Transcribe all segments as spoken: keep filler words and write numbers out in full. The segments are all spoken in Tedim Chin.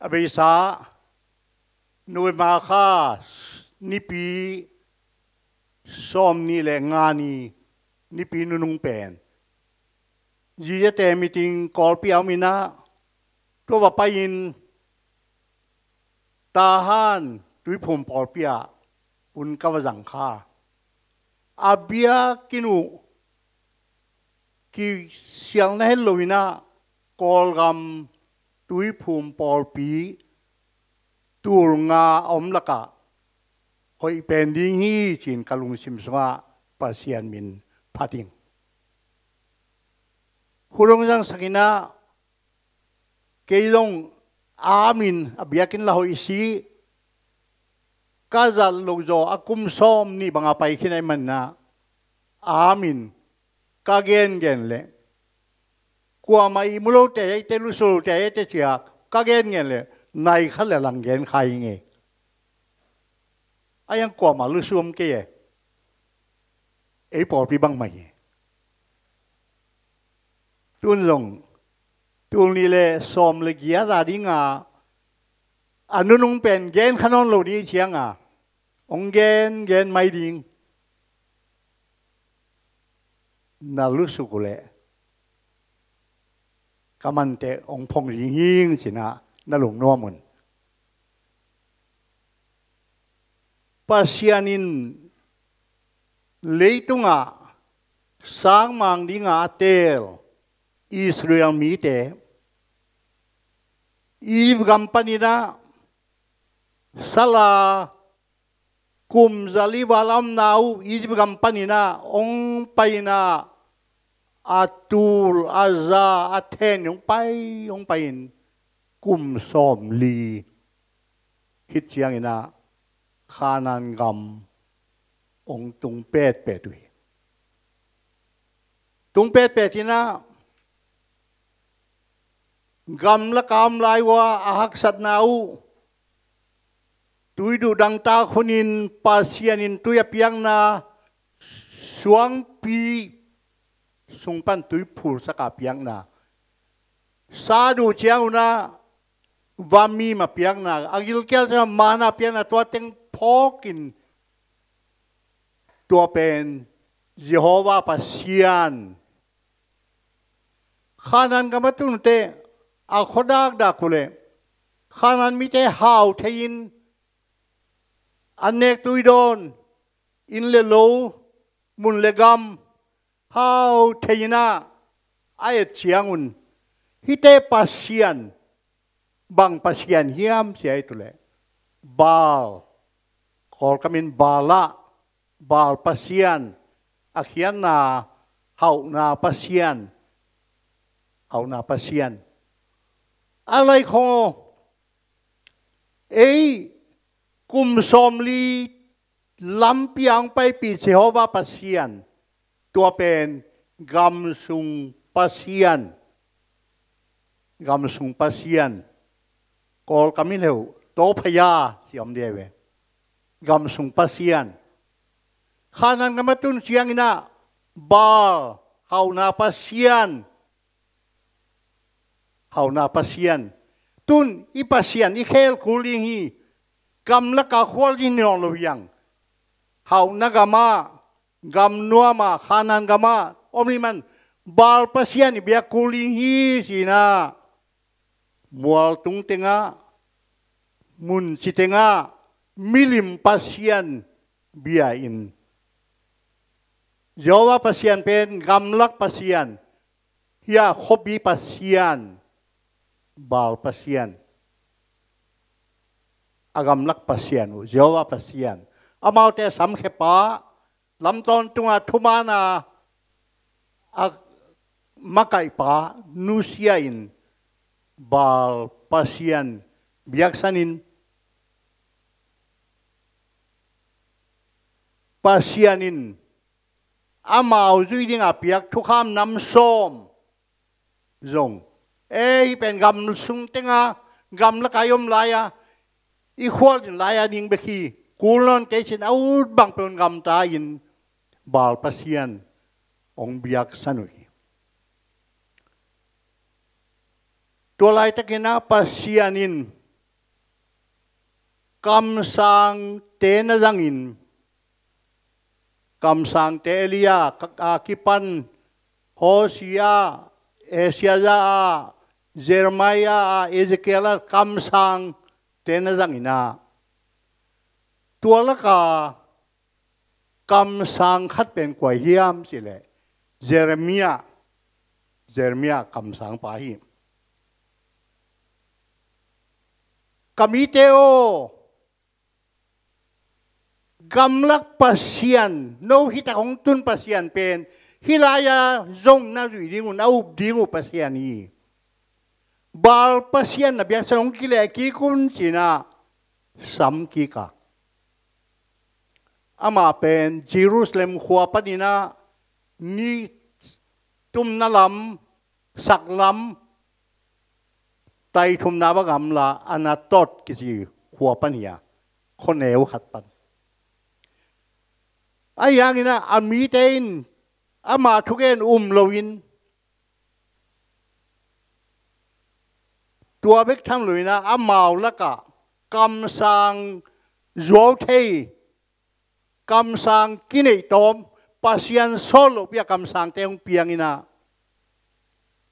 A beisa November kha nipi sawm nih le nga ni nipi nunung pen Zizate meeting Kawlpi a om in ah, tua va pai-in Tahan Tuiphum pawlpi ah hun ka va zang kha. A biakinn uh kisialna het lo in ah Kawlgam Tuiphum pawlpi tul nga a om lakah hoih pen ding hi ci-in ka lungsim sungah Pasian min phat ing. Hun hong zangsak in ah kei zong amin a biakinn la hoih si, ka zat lo zaw a kum sawm nih banga pai khin ahih manin ah amin ka gengen leh kuamah ihmu lote, eite lusu lote, eite ciak ka gengen leh nai khat le lang gen kha hi ngei. A hiang kuamah lusu om kei e. Ei pawlpi bangmah hi. Tun zong tul nih le sawm le giat a dinga a nunung pen gen kha nawn lo ni cianga hong gen gen mai ding. Na lusuk uh leh ka manteh hong phong ding hing ci-in ah na lungnuam un. Pasian in leitungah sangmang dinga a teel Israel mite Egypt gam panin ah sala kum zali val a omna uh Egypt gam panin ah hong pai in ah a tul a za a then hong pai hong pai-in kum sawmli khit ciangin ah Khanaan gam hong tung petpet uh hi. Tung petpet in ah gamlak a om lai uh a haksatna uh tui duh dangtak hunin Pasian in tui a piakna, suangpi sung pan tui phulsak a piakna, sa duh ciangun ah vamim a piakna, a gilkial ciang mana a piakna, tua teng phawkin tua pen Jehovah Pasian. Khanaan gam a tun uh teh a khua dakdak uh leh Khanaan mite hau thei-in an nek tui dawn, inn le lo, mun le gam hau thei-in ah a et ciangun hihte pasian bang pasian hiam ci-a i et uh leh Baal, Kawlkamin Baal ah, Baal pasian, a khiatna hauhna pasian, hauhna pasian. A lai khong aw, ei kum sawmli lampi a hong paipih Jehovah Pasian, tua pen gamsung Pasian. Gamsung Pasian. Kawlkamin heuh, Tophaya ci om ding hi ve. Gamsung Pasian. Khanaan gam a tun ciangin ah Baal, hauhna pasian, hauhna pasian. Tun i pasian i khel kul ding hi. Gamlak a khual ding hi nawn lo hi hang. Hauhna gam ah, gam nuam ah, Khanaan gam ah om ahih man Baal pasian i biak kul ding hi ci-in ah mual tung tengah, mun ci tengah milim pasian bia-in Jehovah Pasian pen gamlak pasian, hih a khuapi pasian, Baal pasian. A gamlak pasian uh Jehovah Pasian. Amaute a samkhiapa, lam tawntungah thumaana a makaihpa nusia-in Baal pasian biaksanin, Pasian in amau zui dingin a piak thukham nam sawm zong, ei, hih pen gamsung tengah, gamlak a i om lai-a, i khual ding lai-a ding bek hi, kul nawn kei ci-in a ut bang peuh gamta-in Baal pasian hong biaksan uh hi. Tua laitakin ah Pasian in kamsangte na zangin, kamsangte Elia a kipan Hosea, Isaiah, Jeremiah, Ezekiel a kamsangte na zangin ah, tua laka kamsang khat pen kua hiam cih leh Jeremiah, Jeremiah kamsangpa hi. Ka mite aw, gamlak Pasian, no hitak hong tun Pasian pen hih lai-a zong na zuih ding uh, na up ding uh Pasian hi. Baal pasian na biaksan hong kileh kik un ci-in ah sam kik a, amah pen Jerusalem khua panin ah ni tumna lam, sak lam, tai thumna bang gamla Anatot kici khua pan hi a, khuaneu khat pan. Ahi hangin ah a mite in ama thugen um loin, tua bek tham loin ah amau lakah kamsang zuau thei, kamsang kineih tawm, Pasian sawt lohpi a kamsangte hong piangin ah,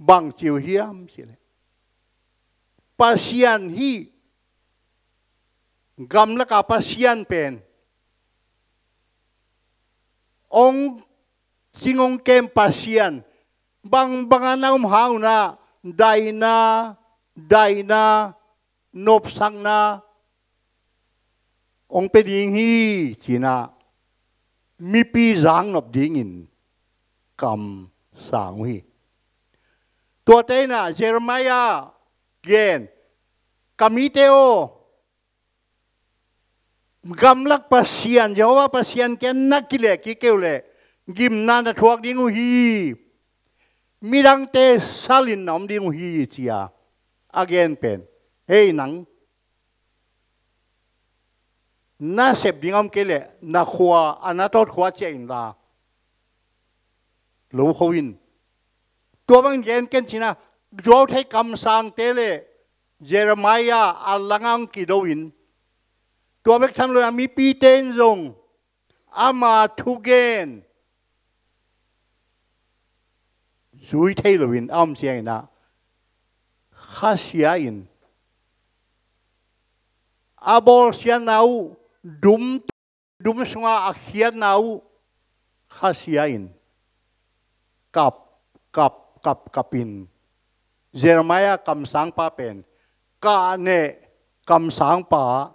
bang ci uh hiam cih leh, Pasian hih gamlaka Pasian pen hong cing hong kem Pasian, bangbang a na om hang un ah daihna, daihna, nopsakna hong pia ding hi ci-in ah mipi zaknop dingin kamsang uh hi. Tuate in ah Jeremiah gen, ka mite aw, gamlak Pasian, Jehovah Pasian kiang na kileh kik kei uh leh gimna na thuak ding uh hi. Midangte salin na om ding uh hi ci-a a gen pen, hei nang, na sep ding a om kei leh na khua Anatot khua ciah inla, lo kho in. Tua bangin gen ken ci-in ah zuau thei kamsangte le Jeremiah a langah hong kido in, tua bek tham loin a mipite in zong ama thugen zui thei loin a om ciangin ah, khasia in a bawlsiatna uh, dum, dum sunga a khiatna uh khasia in kap, kap, kap, kap in, Jeremiah kamsangpa pen kahneh kamsangpa,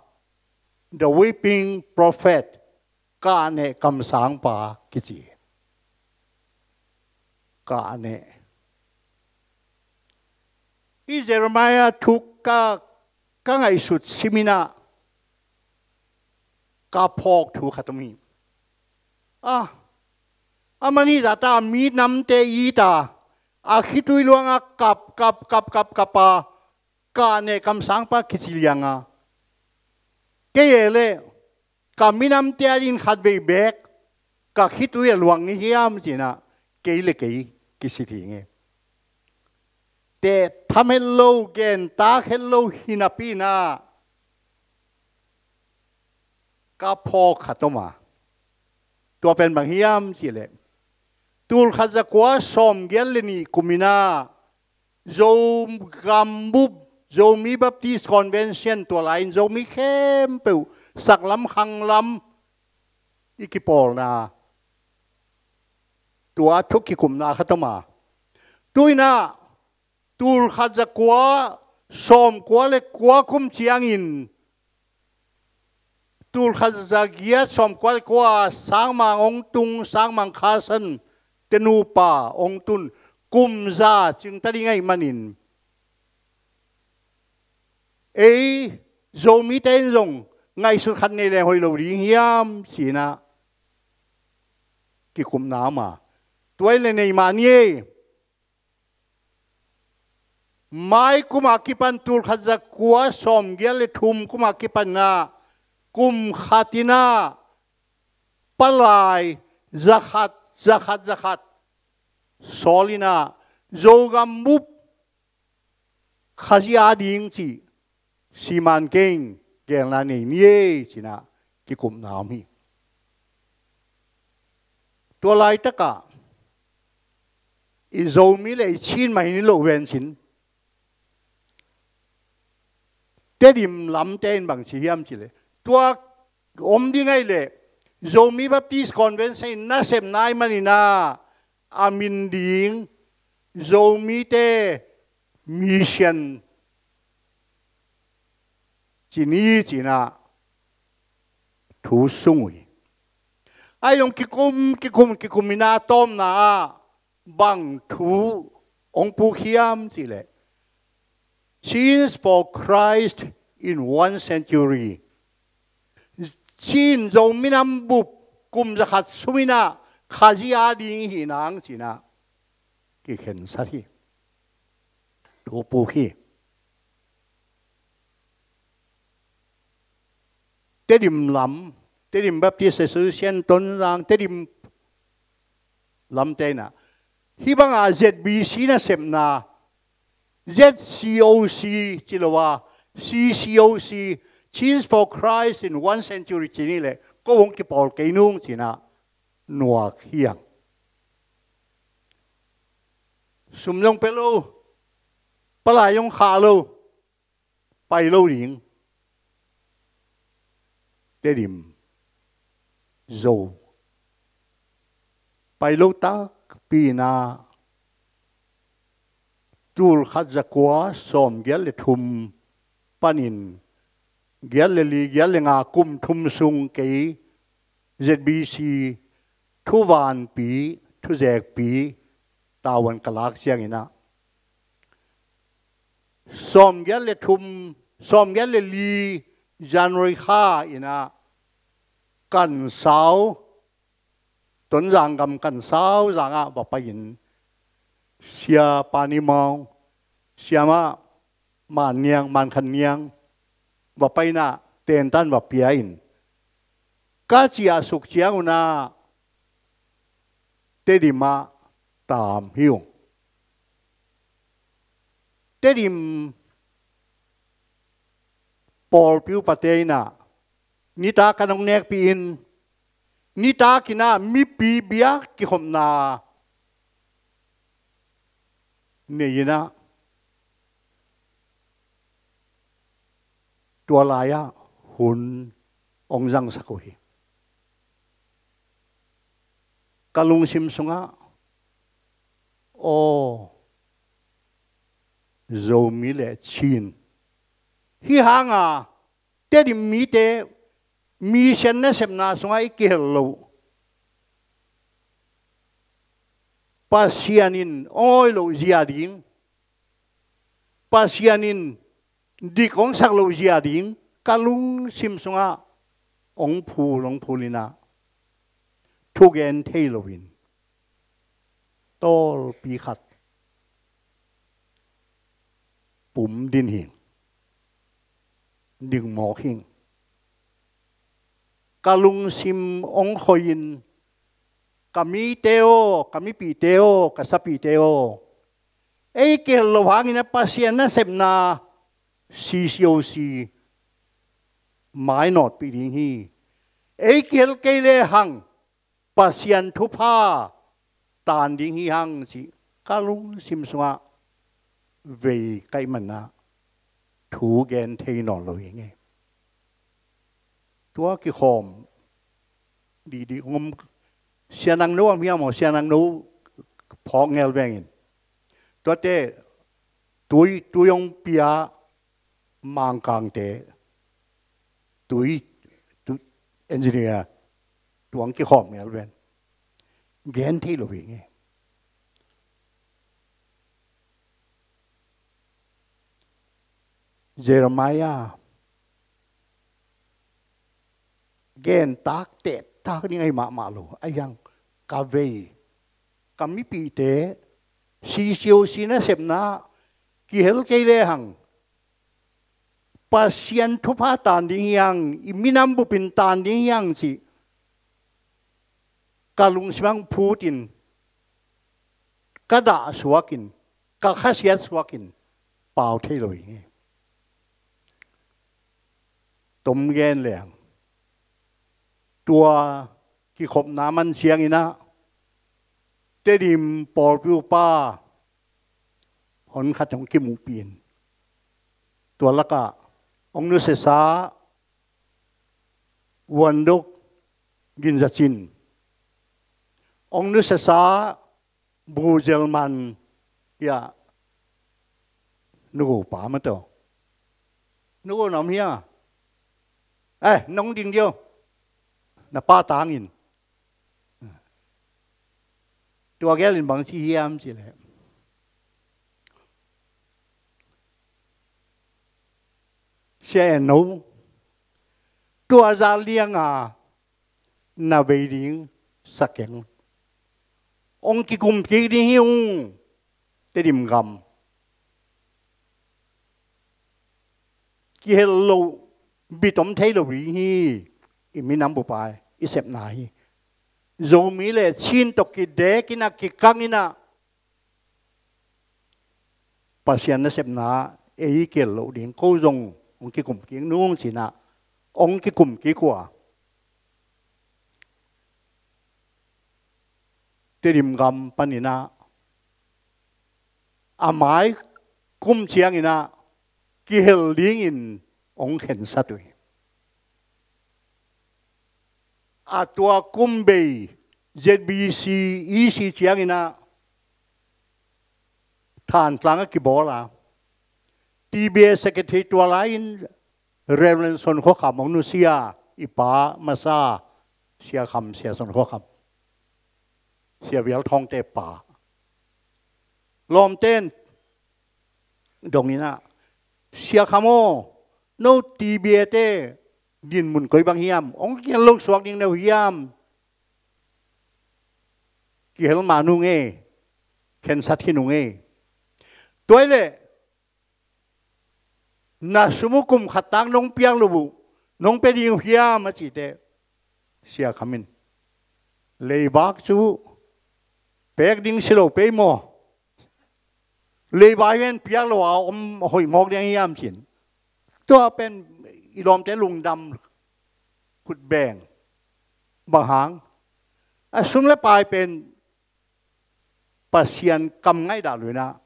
the weeping prophet, kahneh kamsangpa kici. Kahneh. Hih Jeremiah thu ka, ka ngaihsut simin ah ka phawk thu khat om hi. Ah, a man hih zahta a minamte it a, a khitui luangah kap, kap, kap, kap, kap a, kahneh kamsangpa kici liang a, kei e leh ka minamte adingin khatvei beek ka khitui a luang ni hiam ci-in ah, kei le kei kisit hi ing e. Teh tham het lo, gen tak het lo hi napi-in ah ka phawk khat om a, tua pen bang hiam cih leh, tul khat za kua sawmgiat le nih kumin ah Zogam bup, Zomi Baptist Convention, tua lai-in Zomi khempeuh saklam khanglam i kipawlna, tua thu kikupna khat om a, tu-in ah tul khat za kua sawmkua le kua kum ciangin, tul khat za giat sawmkua le kua Sangmang hong tung, Sangmang Kha Sante nupa hong tun, kum za cingta ding ahih manin, ei Zomite in zong ngaihsut khat nei leng hoih lo ding hiam ci-in ah kikupna om a, tua in le nei mah ni ei. Mai kum a kipan, tul khat za kua sawmgiat le thum kum a kipan ah, kum khat in ah palai za khat, za khat, za khat sawl in ah, Zogam bup Khazih a ding cih siman keng, geelna nei ni ei, ci-in ah kikupna om hi. Tua laitakah i Zomi le i Chin mah hi ni lo ven cin, Tedim lamte in bang ci hiam cih leh, tua om ding ahih leh Zomi Baptist Convention in nasepna ahih manin ah, a min ding Zomite Mission ci ni, ci-in ah thu sung uh hi. Ahi zong kikum, kikum, kikum in ah a tawpna ah bang thu hong puk hiam cih leh, Chin for Christ in One Century. Chin Zo minam bup kum zakhat sung in ah Khazih a ding hi nang, ci-in ah kikhensat hi. Thu puk hi. Tedim lam, Tedim Baptist Association Tonzang, Tedim lamte in ah, hih bang a Z B C nasepna, Z C O C ci lo a, C C O C, Chin for Christ in One Century ci ni leh, ko hong kipawl kei nung, ci-in ah nuak hi hang. Sum zong pia lo, palai zong khah lo, pai lo ding. Tedim Zo pai lo takpi in ah, tul khat za kua sawm giat le thum panin giat le li, giat le nga, kum thum sung kei Z B C thuvanpi, thuzekpi tavuan ka lak ciangin ah, sawm giat le thum, sawm giat le li January kha in ah Kansau, Tonzang gam Kansau zang ah va pai-in, Sia Pa Ni Maung, Siamah Man Niang, Man Khan Niang, va pai-in ah tentan va pia in, ka ciahsuk ciangun ah Tedim ah taam hi ung. Tedim pawlpi upate in ah nitak kan hong nekpih in, nitak in ah mipi biak kikhopna nei in ah, tua lai-ah hun hong zangsak uh hi. Ka lungsim sungah, aw, Zomi le Chin, hih hang a Tedim mite mission nasepna sungah i kihel loh, Pasian in hong awi loh zia ding, Pasian in dik hong sak loh zia ding, ka lungsim sungah hong phul, hong phul in ah, thugen thei loin tawlpi khat pum din hing, ding mawk hing. Ka lungsim hong khoi in, ka mite aw, ka mipihte aw, ka sapihte aw, ei kihel loh hangin ah Pasian nasepna C C O C mainawtpih ding hi. Ei kihel kei lehang Pasian thupha taan ding hi hang, cih ka lungsim sungah vei ka hih manin ah thu gen thei nawn lo hi ing ei. Tua kikhawm dihdih hong om, Sia Nang No om hiam aw, Sia Nang No phawk ngel veng in. Tuate tui, tui hong pia, Mangkangte tui, tu, engineer, tua hong kikhawm ngel veng. Gen thei lo hi ing ei. Jeremiah gen tak, teh tak ding ahi mahmah lo. Ahi hang ka vei, ka mipihte, C C O C nasepna kihel kei lehang Pasian thupha taan ding hi hang, i minam bupin taan ding hi hang, cih ka lungsim ah hong phut in, ka dah suak in, ka khasiat suak in pau thei lo hi ing ei. tom gen leng, tua kikhopna man ciangin ah Tedim pawlpi upa hon khat hong kimuhpih in, tua lakah hong nusiasa Vuandok Ginzacin, hong nusiasa Bu Zelman, hiah nugo pa mah tawh, nugo na om hia? Eh, nong ding dih aw, na pa tangin. Tua gel in bang ci hiam cih leh, Sia En No, tua zah lianga na vei ding sa keng. Hong kikum kik ding hi ung. Tedim gam kihelh loh, bit om thei lo ding hi. I minam bup a i sepna hi. Zomi le Chin tawh kidek in ah, kikang in ah, Pasian nasepna ei kihelh loh ding, ko zong hong kikum kik nung ci-in ah hong kikum kik uh a, Tedim gam panin ah a mai kum ciangin ah kihelh dingin hong khensat uh hi. A tua kum bei Z B C E C ciangin ah Thantlang a kibawl a, T B A secretary tua lai-in Reverend Son Khua Kham hong nusia, i pa masa, Sia Kham, Sia Son Khua Kham, Sia Vial Thawngte pa. Lawmten dong in ah, Sia Kham aw, no T B A te dinmun koi bang hiam, hong kihelh lo suak ding na hi uh hiam? Kihel mah nung ei, khensat hi nung ei. Tua hi leh na sum uh kum khat tak nong piak loh uh, nong pia ding uh hiam, a cih teh, Sia Kham in, leivak cu pek ding si lo pei maw, leivak pen piak lo a om hoih mawk ding hiam, ci-in. Tua pen i lawmte lungdam khut beng. Bang hang? A sum le pai pen Pasian kam ngaihdah lo-in ah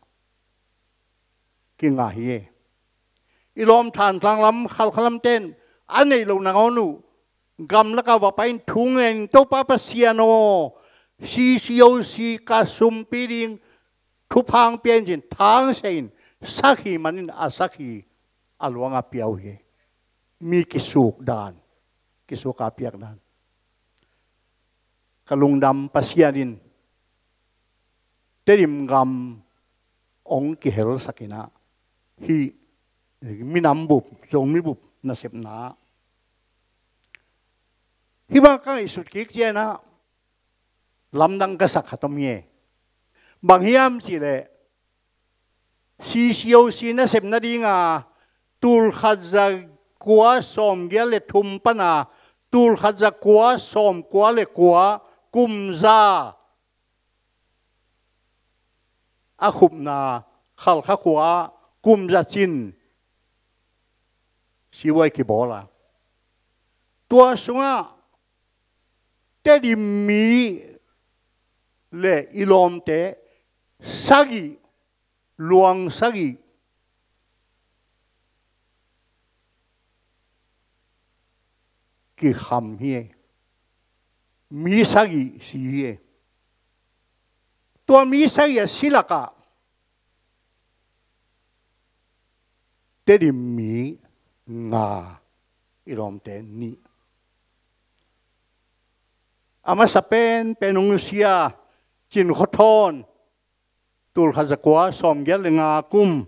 kingah hi. I lawm Thantlang lam, Khalkha lamte in a neih loh nangawn uh gamlak ah va pai-in thu ngen, Topa Pasian aw, C C O C ka sumpi ding thupha hong pia in, ci-in thangsiah in, sak hi manin a sak hi, a luang a pia uh hi. Mi kisuk dan, kisuk a piak dan. Ka lungdam, Pasian in Tedim gam hong kihelsak in ah, hih minam bup, Zomi bup nasepna. Hih bang ka ngaihsut kik ciangin ah lamdang ka sak khat om hi. Bang hiam cih leh, C C O C nasep nadinga tul khat za kua sawmgiat le thum pana tul khat za kua sawmkua le kua kum za a khupna Khalkha khua-ah kum za cin C Y kibawl a, tua sungah Tedim mi le i lawmte sagih, luang sagih kikham hi. Mi sagih si hi. Tua mi sagih a si lakah Tedim mi nga, i lawmte nih. A masa penpen hong nusia Cin Khua Thawn, tul khat za kua sawmgiat le nga kum.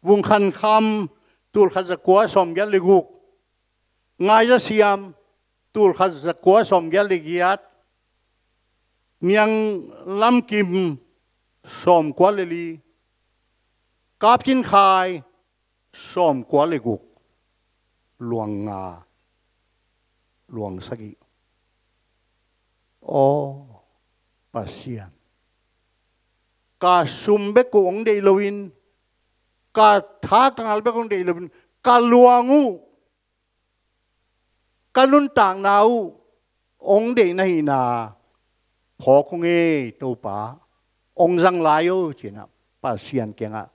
Vung Khan Kham, tul khat za kua sawmgiat le guk. Ngai Za Siam, tul khat za kua sawmgiat le giat. Niang Lam Kim, sawmkua le li. Kap Cin Khai, sawmkua le guk. Luang nga, luang sagih. Aw Pasian, ka sum bek uh hong deih loin, ka tha ka ngal bek hong deih loin, ka luang uh ka nuntakna uh hong deih na hihna phawk hong ei Topa, hong zang lai o, ci-in ah Pasian kiangah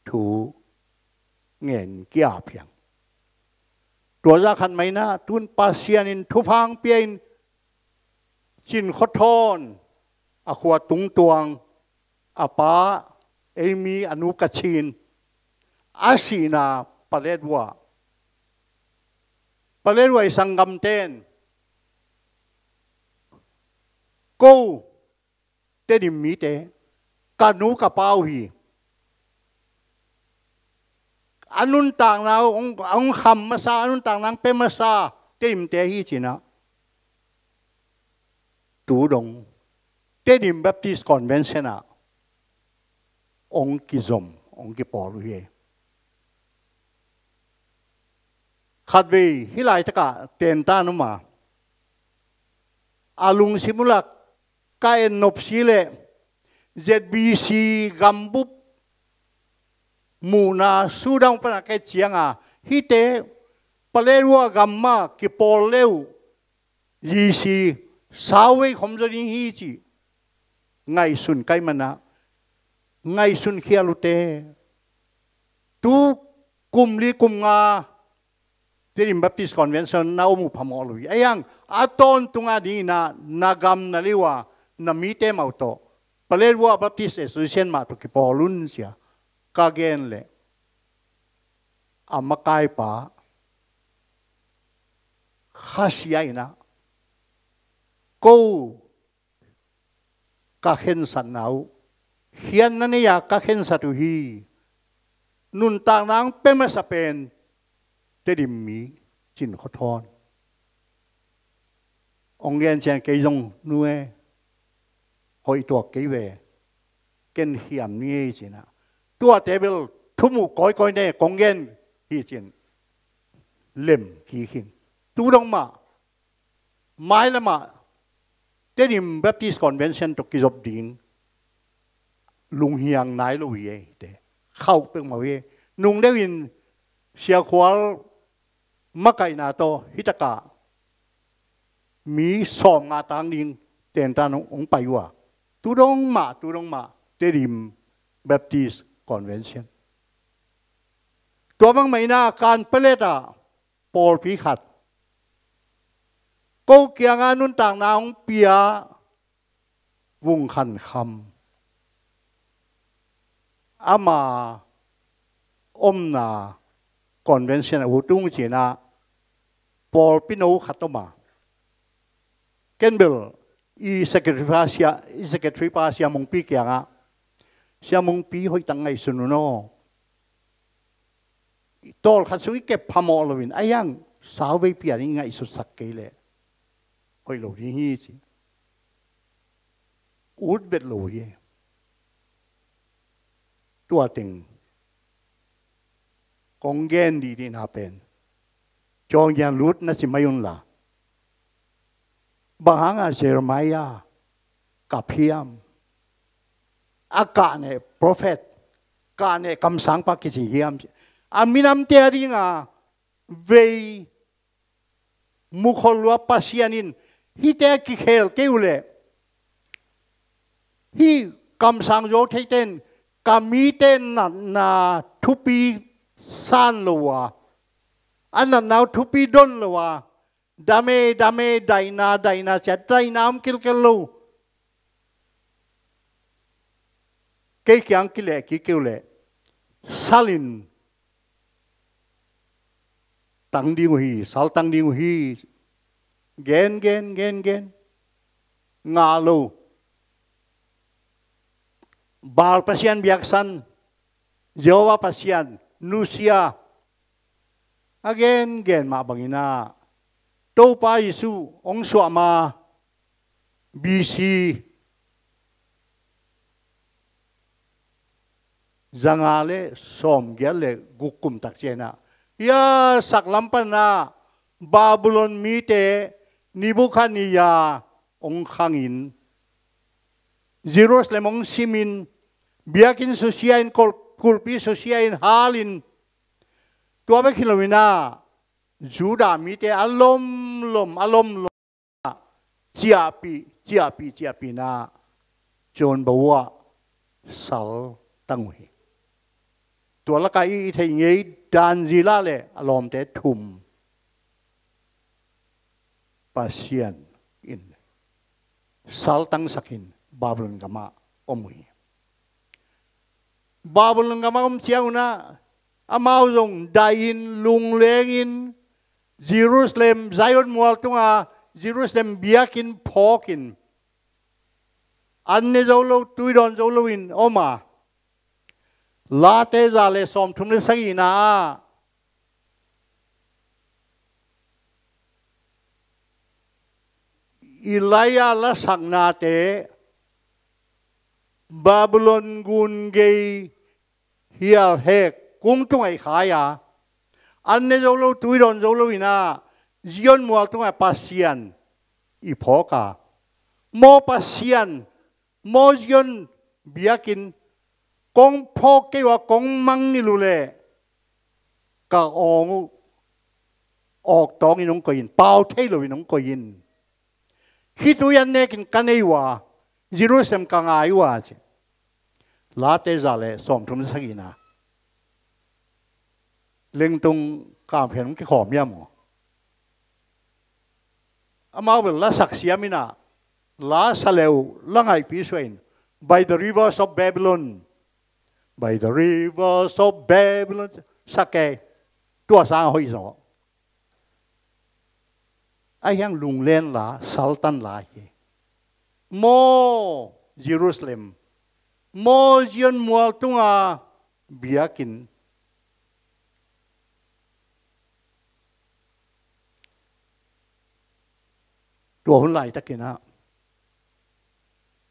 thu ngen ki-ap hi hang. Tua zah khat mah in ah tun Pasian in thupha hong pia in, Cin Khua Thawn a khua Tung Tuang, a pa ei mi, a nu Kachin, a sihna Paletwa, Paletwa i sanggamte'n, ko Tedim mite, ka nu ka pa uh hi, a nuntakna uh hong, hong kham masa, a nuntakna hong pia masa Tedimte hi, ci-in ah tu dong Tedim Baptist Convention ah hong kizom, hong kipawl uh hi. Khatvei hih laitakah tentan om a, a lungsim uh lah ka en nop si leh Z B C gambup muhna Sudan panah ka et ciangin, hihte Paletwa gam mah kipawl le uh, Z C sauvei khom zaw ding hi, cih ngaihsun ka hih manin ah, ngaihsun khial uh teh, tu kum li kum nga Tedim Baptist Convention na om uh phamawh lo hi. Ahi hang a tawntung a dingin ah na gam na liu a, na mite mah uh tawh, Paletwa Baptist Association mah tawh kipawl un, ci-a ka gen leh, a makaipa khasia in ah, ko ka khensatna uh, khiatna nei-a ka khensat uh hi. Nuntakna hong pia masa pen Tedim mi Cin Khua Thawn. Hong gen ciang kei zong, nu e, hoih tuak kei ve, ken khiam ni ei, ci-in ah, tuate bel thumuh kawikawi ne, kong gen hi, ci-in lem kik hi. Tu dong mah mailam ah Tedim Baptist Convention tawh kizop ding lunghiang nai lo hi ei, te khauh peuhmah hi ei. Nung deuh in Sia Khual makaihna tawh hih takah mi sawmnga tang ding tentan hong, hong pai uh a, tu dong mah, tu dong mah Tedim Baptist Convention. Tua bang mah in ah Kanpalet ah pawlpi khat, ko kiangah nuntakna hong pia Vung Khan Kham, ama omna convention ah ut ung, ci-in ah pawlpi no khat om a, ken bel i secretary pa Sia, i secretary pa Sia Mungpi kiangah, Sia Mungpi, hoih tak ngaihsun un aw. Tawlkhat sung i kep phamawh lo in, ahi hang sauvei pian i ngaihsutsak kei leh hoih lo ding hi, ci. Ut vet lo hi. Tua teng kong gen dihdihna pen, Jong Yan Lut na ci mai unla, bang hangah Jeremiah kap hiam? A kah neh prophet, kah neh kamsangpa kici hiam? A minamte a dinga vei mukhol lua Pasian in hihte kikhel kei uh leh, hih kamsang zo theite in ka mite natna thupi san lo a, a natna uh thupi don lo a, dam e, dam e, daihna, daihna, ci-a daihna om kilkel lo. Kei kiang kileh kik kei uh leh sal in tang ding uh hi, sal tang ding uh hi. Gen, gen, gen, gen. Ngah lo. Baal pasian biaksan, Jehovah Pasian nusia. A gen, gen mah bangin ah Topa Jesu hong suah ma B C zanga le sawmgiat le guk kum tak ciangin ah, hih a saklam panin ah Babylon mite Nebuchadnezzar hong khangin, Jerusalem hong simin, biakinn susia in, kul-, kulhpi susia in, halin, tua bek hi loin ah Judah mite a lomlom, a lomlom, ciahpih, ciahpih, ciahpihna John Bawa saltang uh hi. Tua lakah i, i theih ngei dan zila le a lawmte thum Pasian in saltangsakin Babylon gamah om uh hi. Babylon gamah om ciangunah amau zong daihin, lunglengin, Jerusalem, Zion mual tunga Jerusalem biakinn phawkin, an ne zo lo, tui dawn zo loin om a, Late za le sawmthum le sagihna ah Elijah lasaknate Babylon gun gei hialhek kung tungah i khai a, an ne zo lo, tui dawn zo loinah Zion mual tungah Pasian i phawk a, maw Pasian, maw Zion biakinn, kong phawk kei uh a, kong mangngilh uh leh ka awng uh awk tawngin hong koih in, pau thei loin hong koih in. Khitui an nekin ka nei uh a, Jerusalem ka ngai uh a, ci. Late za le sawmthum sagihna. Lengtung kamkhen hong kikhawm hiam aw? Amau bel lasak siam inah, la sa le uh la ngaihpi suah in, by the rivers of Babylon, by the rivers of Babylon, sa kei, tua sang a hoih zaw. Ahi hang lunglen la, saltan la hi. Maw Jerusalem, maw Zion mual tunga biakinn. Tua hun laitakinah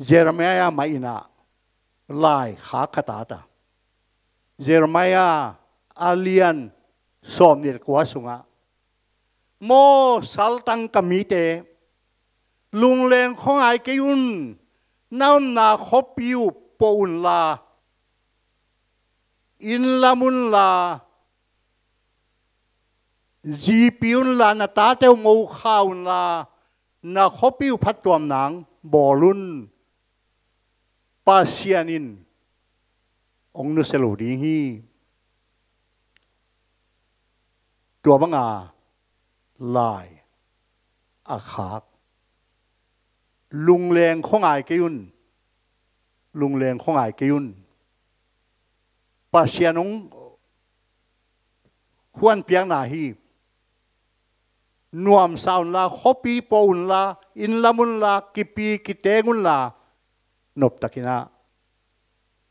Jeremiah mah inah lai khak khat a ta. Jeremiah a lian sawmnih le kua sungah, maw saltang ka mite, lungleng khuangai kei un, na omna khuapi uh pawh unla, inn lam unla, zipi unla, na tate uh mo kha unla, na khuapi uh phattuam nang bawl un. Pasian in hong nusia lo ding hi. Tua banga lai a khak. Lungleng khuangai kei un. Lungleng khuangai kei un. Pasian hong khuanpiakna hi. Nuamsa unla, khuapi pawh unla, inn lam unla, kipi kiteng unla, noptakinah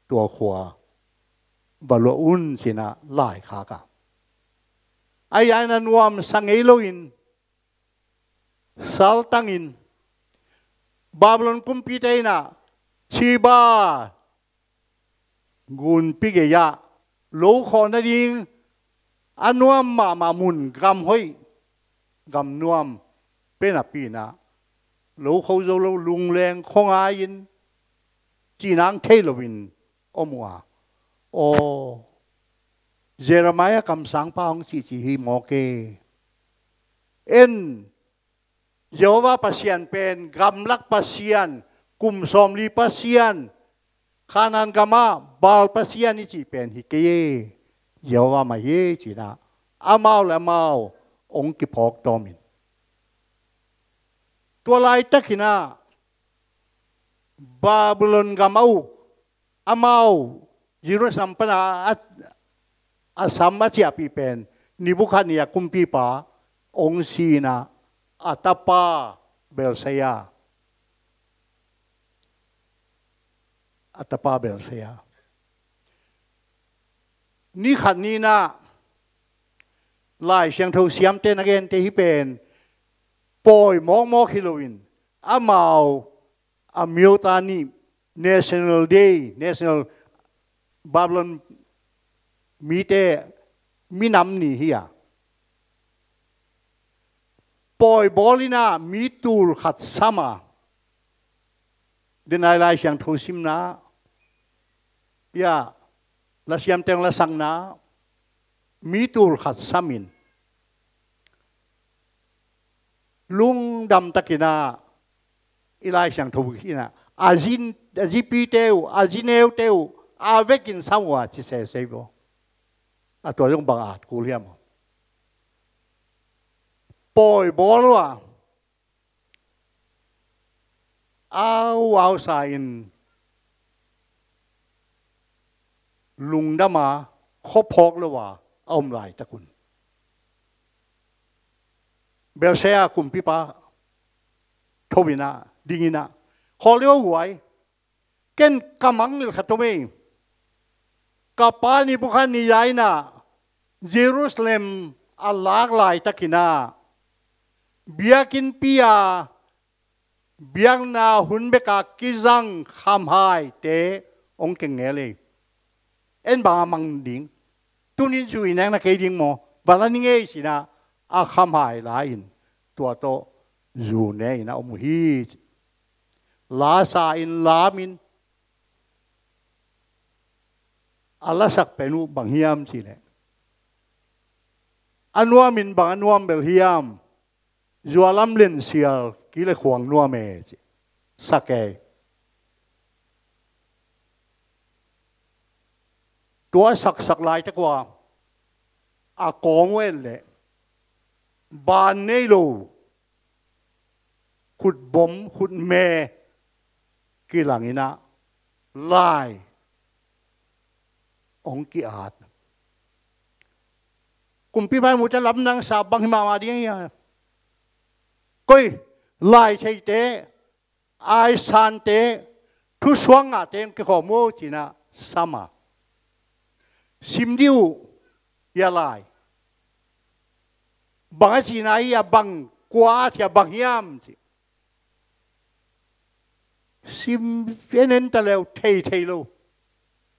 tua khua va luah un, cinah lai khak a. Ahi hangin a nuamsa ngei loin, saltangin, Babylon kumpite inah Sheba gunpi gei-ah lo khawh nading a nuam mahmah mun, gam hoih, gam nuam pia napi inah lo kho zo lo, lungleng khuangai-in, cihnang thei loin om uh a. Aw, Jeremiah kamsangpa hong cihcih hi mawk e. En, Jehovah Pasian pen gamlak Pasian, kum sawmli Pasian, Kanaan gamah Baal Pasian i cih pen hi kei e, Jehovah mah hi e, cinah amau le amau hong kiphawk tawmin. Tua laitakinah Babylon gam a uk, amau Jerusalem pana a, a, a sam a ciahpih pen Nebuchadnezzar kumpipa hong si inah a tapa Belshazzar, a tapa Belshazzar. Ni khat ni inah Lai Siangtho siamte na gente hih pen pawi mawkmawk hi loin, amau a miota ni, National Day, National, Babylon mite minam ni hi a, pawi bawl inah mi tul khat sam a. Denai Lai Siangtho simna, ya, lasiamte hong lasakna, mi tul khat samin, lungdam takin ah i Lai Siangtho in ah a zi, a zipite uh, a zineute uh a vekin sam uh a ci sese uh. A tua zong bang at kul hiam? Pawi bawl uh a, au au sa in lungdam a, khuaphawk lo a a om laitak un, Belshazzar kumpipa tho in ah, ding in ah, khawl lio huai, ken ka mangngilh khat om ei. Ka pa Nebukhadnezzar in ah Jerusalem a lak laitakin ah biakinnpi a biakna hun bek a kizang khamhaite hong keng ngel ei. En bang a mang ding? Tuni-in zu i nekna kei ding maw? Va la ning ei, ci-in ah a khamhai la-in tua tawh zu ne-in a om uh hi. Lasa in, lamin a lasak pen uh bang hiam cih leh, a nuamin bang a nuam bel hiam? Zualam lensial ki le khuang nuam e, ci. Sak e. Tua saksak laitak uh a, a kawng uh en leh, ban nei lo khutbom, khutme kilang in ah lai hong ki-at. Kumpipa in mu teh lamdang sa, bang hi mahmah ding hia? Koi, lai theite, aisante, thusuak ngahte hong kikhawm uh, ci-in ah sam a, sim dih uh hia lai? Bang a cihna hia? Bang, kua at hia, bang hiam, ci. Sim en en ta leh thei thei lo,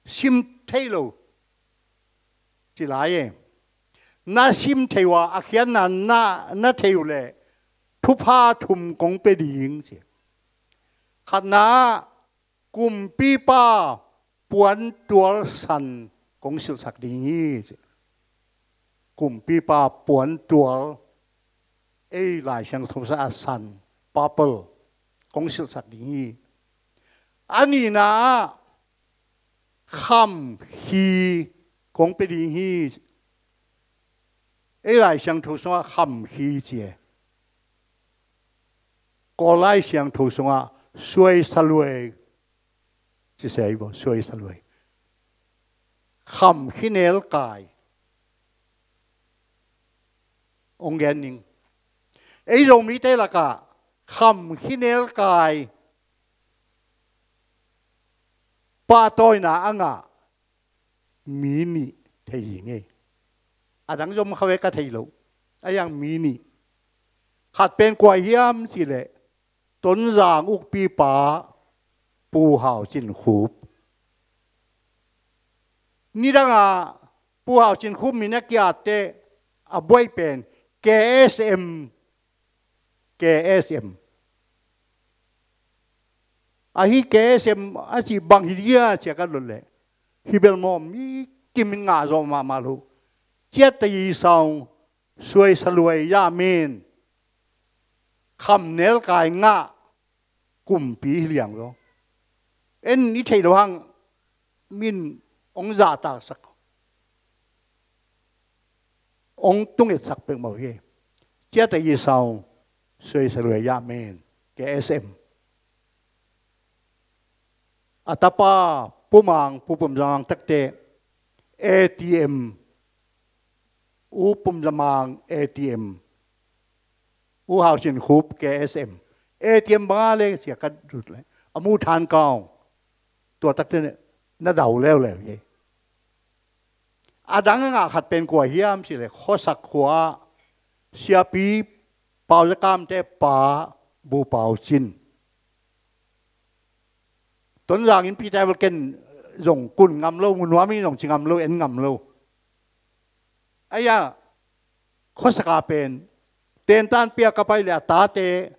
sim thei lo ci lai e. Na sim thei uh a, a khiatna na, na thei uh leh thupha thum kong pia ding, ci. Khatna ah kumpipa puantual san kong silhsak ding hi, ci. Kumpipa puantual, ei Lai Siangtho sungah a san, purple, kong silhsak ding hi. A nihna ah kham khi kong pia ding hi. Ei Lai Siangtho sungah kham khi ci e. Kawl Lai Siangtho sungah suai saluai ci se hi vaw, suai saluai. Kham khinel kai. Hong gen ning. Ei Zomite lakah kham khinel kai pahtawina a ngah mi nih thei hi ngei. A dang zom kha ve, ka thei lo. A yang mi nih. Khat pen kua hiam cih leh, Tonzang ukpipa Pu Hau Cin Khup. Nidangah Pu Hau Cin Khup min a ki-at teh a buai pen K S M, K S M. Ahi K S M a cih bang hi dia ci-a ka dot leh, hi bel maw, mi kim in ngah zawh mahmah lo. Ciatta yi saung, suai saluai yah men, kham nel kai ngah kumpi hi liang lo. En i theih loh hang min hong zahtaksak, hong tungetsak pek mawh hi. Ciatta yi saung, suai saluai yah men, K S M. A tapa Pu Mang, Pu Pum Zang Mang takte A T M, U Pum Zang Mang A T M, U Hau Cin Khup K S M. A T M bang a le sia ka dut le, a mu than kaung. Tua takte na dau leuleu hi. A dang a ngah khat pen kua hiam cih leh, khuasak khua ah Siapi Pau Za Kamte pa Bu Pau Cin. Tonzang innpi te bel ken zong kun ngam lo, mu nuam ing zong ci ngam lo, en ngam lo. Ahi a, khuasak a pen tentan pia ka pai leh a tate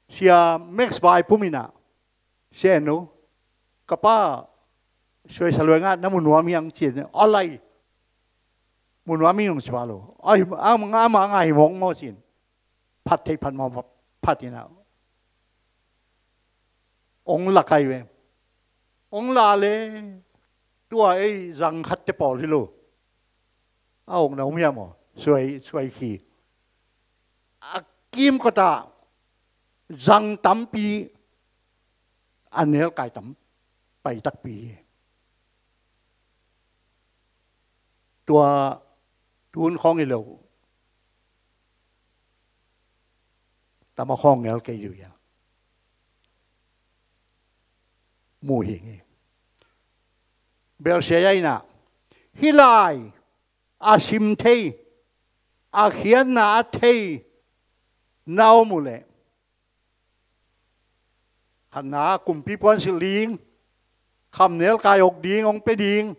Sia Max Vai Pum in ah, Sia En No, ka pa suai saluai ngah, na mu nuam hiam ci-in, a lai, mu nuam ing zong ci pah lo. Ahi, ama ngah hi mawk maw ci-in. phat theih phat mawh phat in ah, ong la kai ve. Ong la le, tua ei zang khatte pawl hi lo. A ong na um hiam aw? Suai, suai khi. A kimkot ah zang tampi, a nelkai tam pai takpi hi. Tua tun khawng hi lo. Tama khawng ngel kei liu ia. Mu hi ngi. Belsia ia inah, hih lai a sim thei, a khiatna a thei na om uh leh, khatna, kumpi puansilh ding, khamnel kai awk ding, hong pia ding.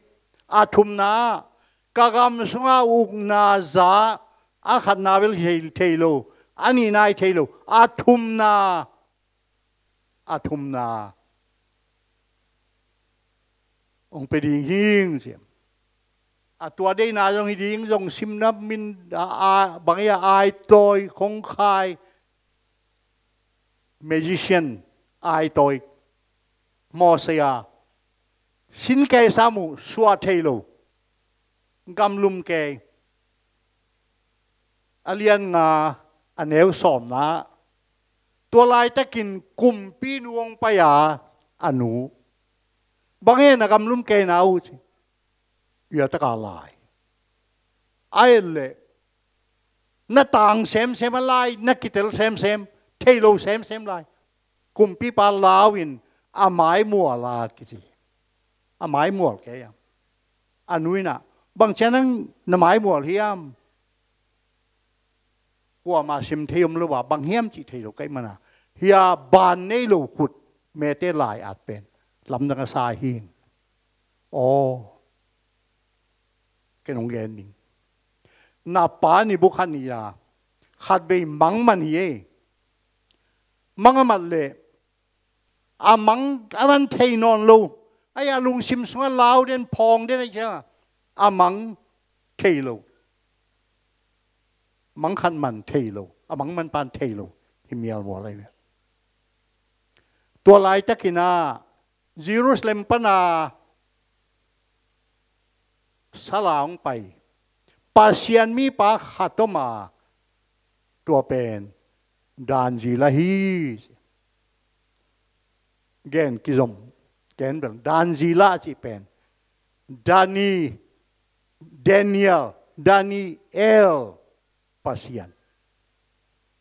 A thumna, ka gam sungah ukna za, a khatna bel thei, thei lo, a nihna hi thei lo, a thumna, a thumna hong pia ding hing ci. A tua deihna zong hi ding, zong simna min a, a, bang ia, aitawi, khongkhai, magician, aitawi, mawhsaia, sin kei sam uh, suah thei lo, gamlum kei. A lian nga, a neu sawmna, tua laitakin kumpinu hong pai a, a nu, bang hen na gamlum kei na uh ci. Ia taka lai. A et leh, na tang semsem a lai, na kitel semsem, thei lo semsem lai. Kumpipa lau in a maimual a kici. A maimual kei a. A nu inah, bang ciang nang na maimual hiam? Kuamah sim thei om lo a, bang hiam cih thei lo ka hih mana, hia ban nei lo khut mete lai at pen lamdang a sa hing. Aw, ken hong gen ding. Na pa Nebukhadnezzar khatvei mang man hi ei. Mang a mat leh, a mang a man thei nawn lo. Ahi a lungsim sungah lau den, phawng den ahi ciangah, a mang thei lo. Mang khat man thei lo. A mang man pan thei lo. Hi mialmual ahi ve. Tua laitakin ah, Jerusalem pana sala hong pai Pasian mipa khat om a, tua pen Daniel ahi. Gen kizom, gen bel Daniel a cih pen Dani, Daniel, Daniel, Pasian.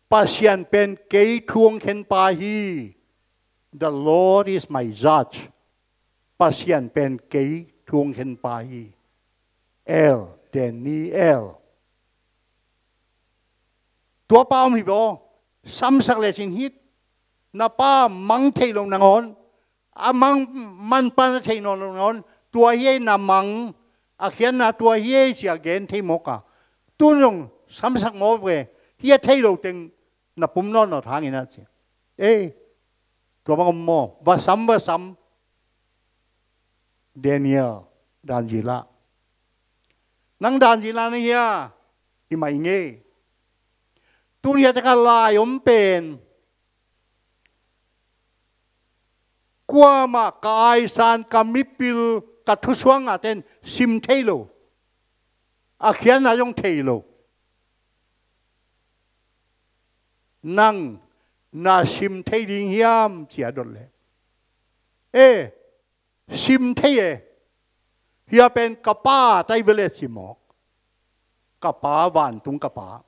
Pasian pen kei thu hong khen pa hi. The Lord is my judge. Pasian pen kei thu hong khen pa hi. El, Daniel. Tua pa om hi ve aw. Samsak lecin hih na pa mang thei lo nangawn, a mang man pan a thei nawn lo nangawn, tua hi ei na mang, a khiatna tua hi ei ci a gen thei mawk a. Tun zong samsak mawk ve, hih a thei lo teng na pum nawn nawn hangin a ci. Ei, tua bang om maw, va sam, va sam. Daniel, Daniel a. Nang Daniel a na hia, hi mah i ngei. Tun hia taka lai om pen, kuamah ka aisan, ka mipil, ka thusuang a ten sim thei lo. A khiatna zong thei lo. Nang na sim thei ding hiam ci a dot leh, e, sim thei e. Hia pen ka pa tai vele ci mawk. Ka pa, vantung ka pa.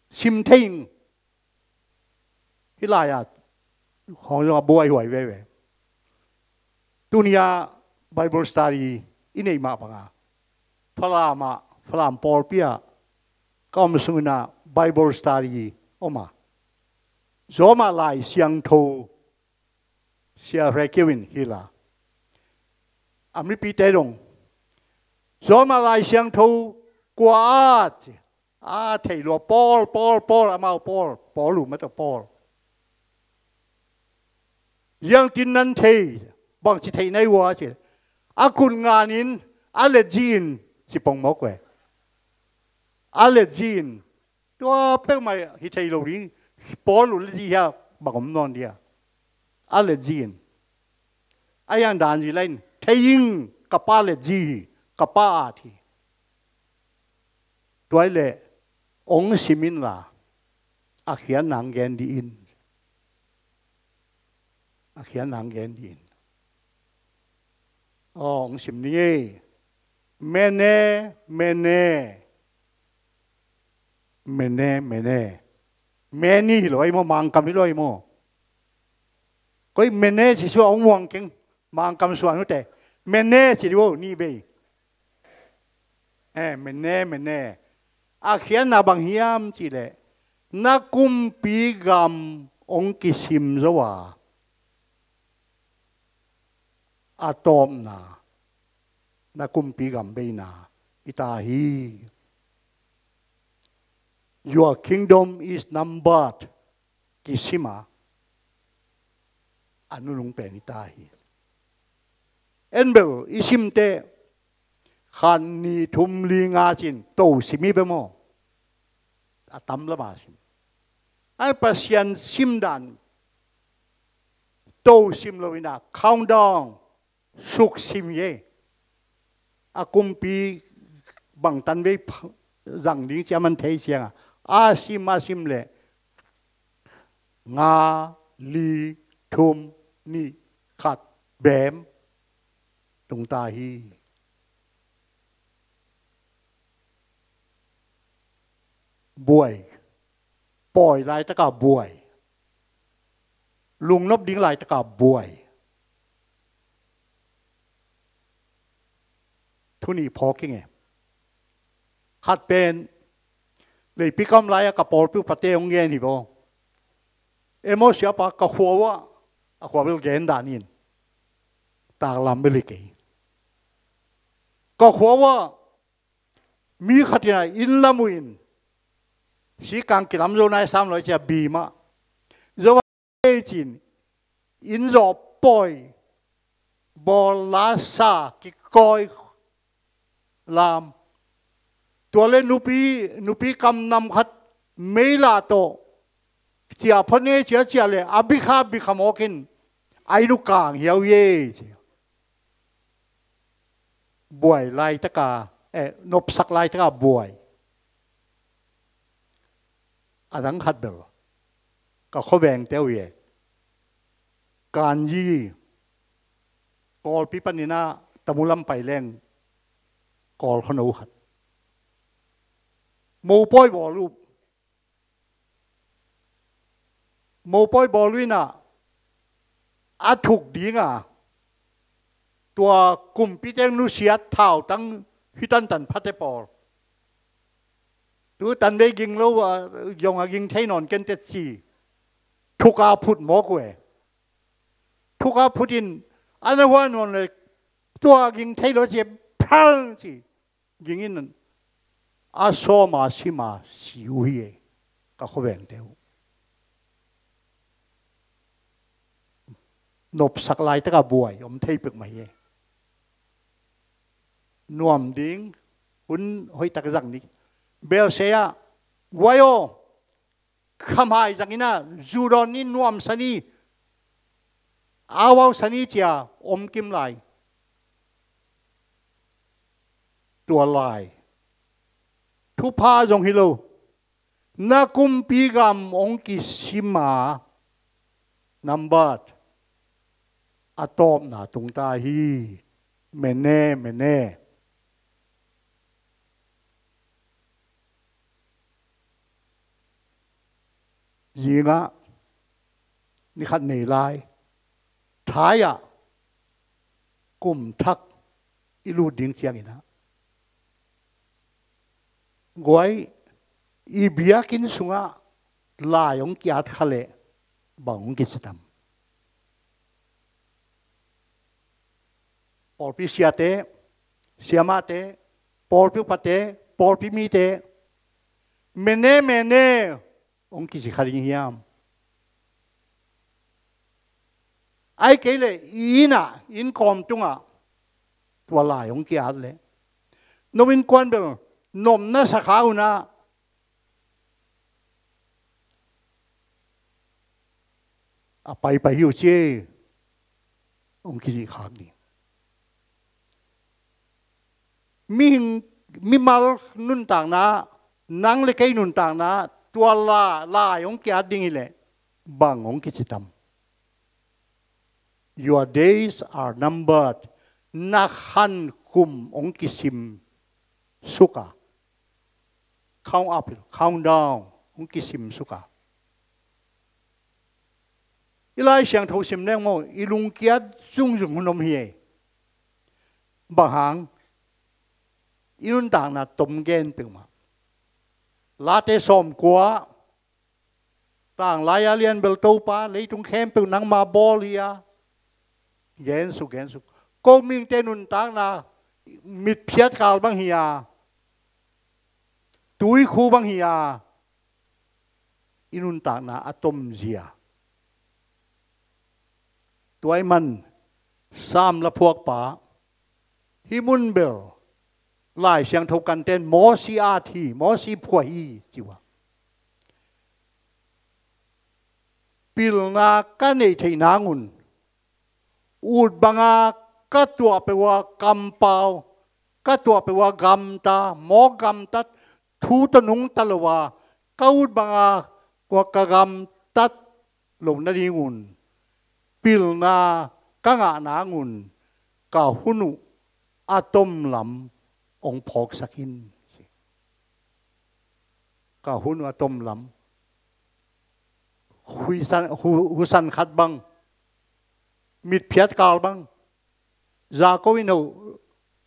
Sim thei ing. Hih lai-ah khawng zong a buaihuai veve. Tuni-ah Bible study i neih mah bangah Falam ah, Falam pawlpi ah ka om sungin ah Bible study om a, Roma Lai Siangtho Sia Hre Kyo in hilh a, a mipite dong, Roma Lai Siangtho kua a ci, a thei lua, Paul, Paul, Paul, amau Paul, Paul uh mah tawh Paul. Ziangtin nan thei, bangci theih na hi uh a ci, a kut ngan in, a let zi in ci pong mawk ve. A let zi in, Tua peuhmah hi thei lo ding. Paul uh le zi hia bang om nawn dia. A le zi in. A hiang dan zi la in. Thei ing, ka pa le zi hi. Ka pa at hi. Tua hi le ong sim inla. A khiatna ong gen dih in. A khiatna ong gen dih in. Aw, ong sim ning ei. Mene, mene. Mene, mene. Mene hi lo ai maw, Mangkam hi lo ai maw. Koi mene ci sua ong muang keng. Mangkam suan ute. Mene ci di bo, ni bei. Eh, mene, mene. A khiatna bang hiam cih leh. Na kumpi gam ong kisim zo a. A tawpna. Na kumpi gam beina. Hi ta hi. Your kingdom is numbered. Kisim a. A nunung pen hi ta hi. En bel, i simte. Khan ni thum li nga cin, to sim hi be maw. A tam lama sim. Ai Pasian sim dan. To sim lo ina, countdown. Suk sim ye. A kumpi bangtan vei zang ding cia man thei cianga. A sim, a sim le. Nga, li, thum, ni, khat, bem. Tung ta hi. Buai. Pawi laitaka buai. Lungnop ding laitaka buai. Thu nih phawk ing e. Khat pen leipi kam lai-a ka pawlpi upate hong gen hi vaw. Emaw siapa ka khua uah a khua bel gen dan in. Taklam bel hi kei. Ka khua uah mi khat in a inn lam uh in sikang kilam zo nai sam lawi cia bi mah. Zo a ei cin inn zawh pawi bawl la sa kikawi lam. Tua le nupi, nupi kam nam khat meila tawh cia phot ngei cia cia le a bikha bikha mawkin a inn uh kang hiau ye cia. Buai laitaka, eh, nopsak laitaka buai. A dang khat bel ka khuavengte uh hi e. Kanyi Kawlpi panin a Tamu lam pai leng Kawl khuano khat. Mopawi bawl uh. Mopawi bawl uh inah a thuk dinga tua kumpiteng nusiat thautang hih tantan phate pawl. Tu tanvei ging lo a, zong a ging thei nawn ken teci. Thuka phut mawk uh e. Thuka phut in a na hua nawn le tua ging thei lo ci phal ci. Ging in a sawma sima si uh hi e. Ka khuavengte uh. Nopsak laitaka buai om thei pek mah hi e. Nuam ding hun hoihtak zang ni. Belsei ah guai aw. Khamhai zangin a zu dawn ni nuamsa ni. Auausa ni cia om kim lai. Tua lai thupha zong hi lo. Na kumpi gam ong kisim a nambat a tawpna tungta hi. Mene, mene. Zingah ni khat nei lai thai-ah kum thak i lut ding cianginah guai i biakinn sungah lai hong ki-at kha leh bang hong kici tam? Pawlpi siate, siamahte, pawlpi upate, pawlpi mite, mene mene hong kici kha ding hiam? Ai kei leh i innah, inn kawm tungah tua lai hong ki-at leh nop innkuan bel nopna sakha unah a paipai hi uh ci, hong kicih khak ding. Mihing, mimal nuntakna, nang le kei nuntakna, tua la, lai hong ki-at ding hileh bang hong kici tam? Your days are numbered. Na khan kum hong kisim suk a, count up, countdown, hong kisim suk a. I Lai Siangtho sim leng maw, i lungkiat zungzung hun om hi ei. Bang hang? I nuntakna tom gen peuhmah. Late sawmkua, tanglai a lian bel Topa, leitung khempeuh nangma bawl hi a, gen suk, gen suk. Ko mihingte nuntakna mitphiat kal bang hi a, tuikhu bang hi a, i nuntakna a tomzia. Tua ahih man Sam laphuakpa, hih mun bel Lai Siangtho kanten Mosi at hi, Mosi phuah hi, ci uh a. Pilna ka neih theih nangun, ut banga ka tuah peuh a kampau, ka tuah peuh a gamta, mawk gamtat, thu tawh nungta lo a, ka ut banga ka gamtat loh nadingun, pilna ka ngah nangun, ka hun uh a tom lam hong phawksak in. Ka hun uh a tom lam. Huisan, hu-, husan khat bang, mitphiat kal bang, za ko in ho,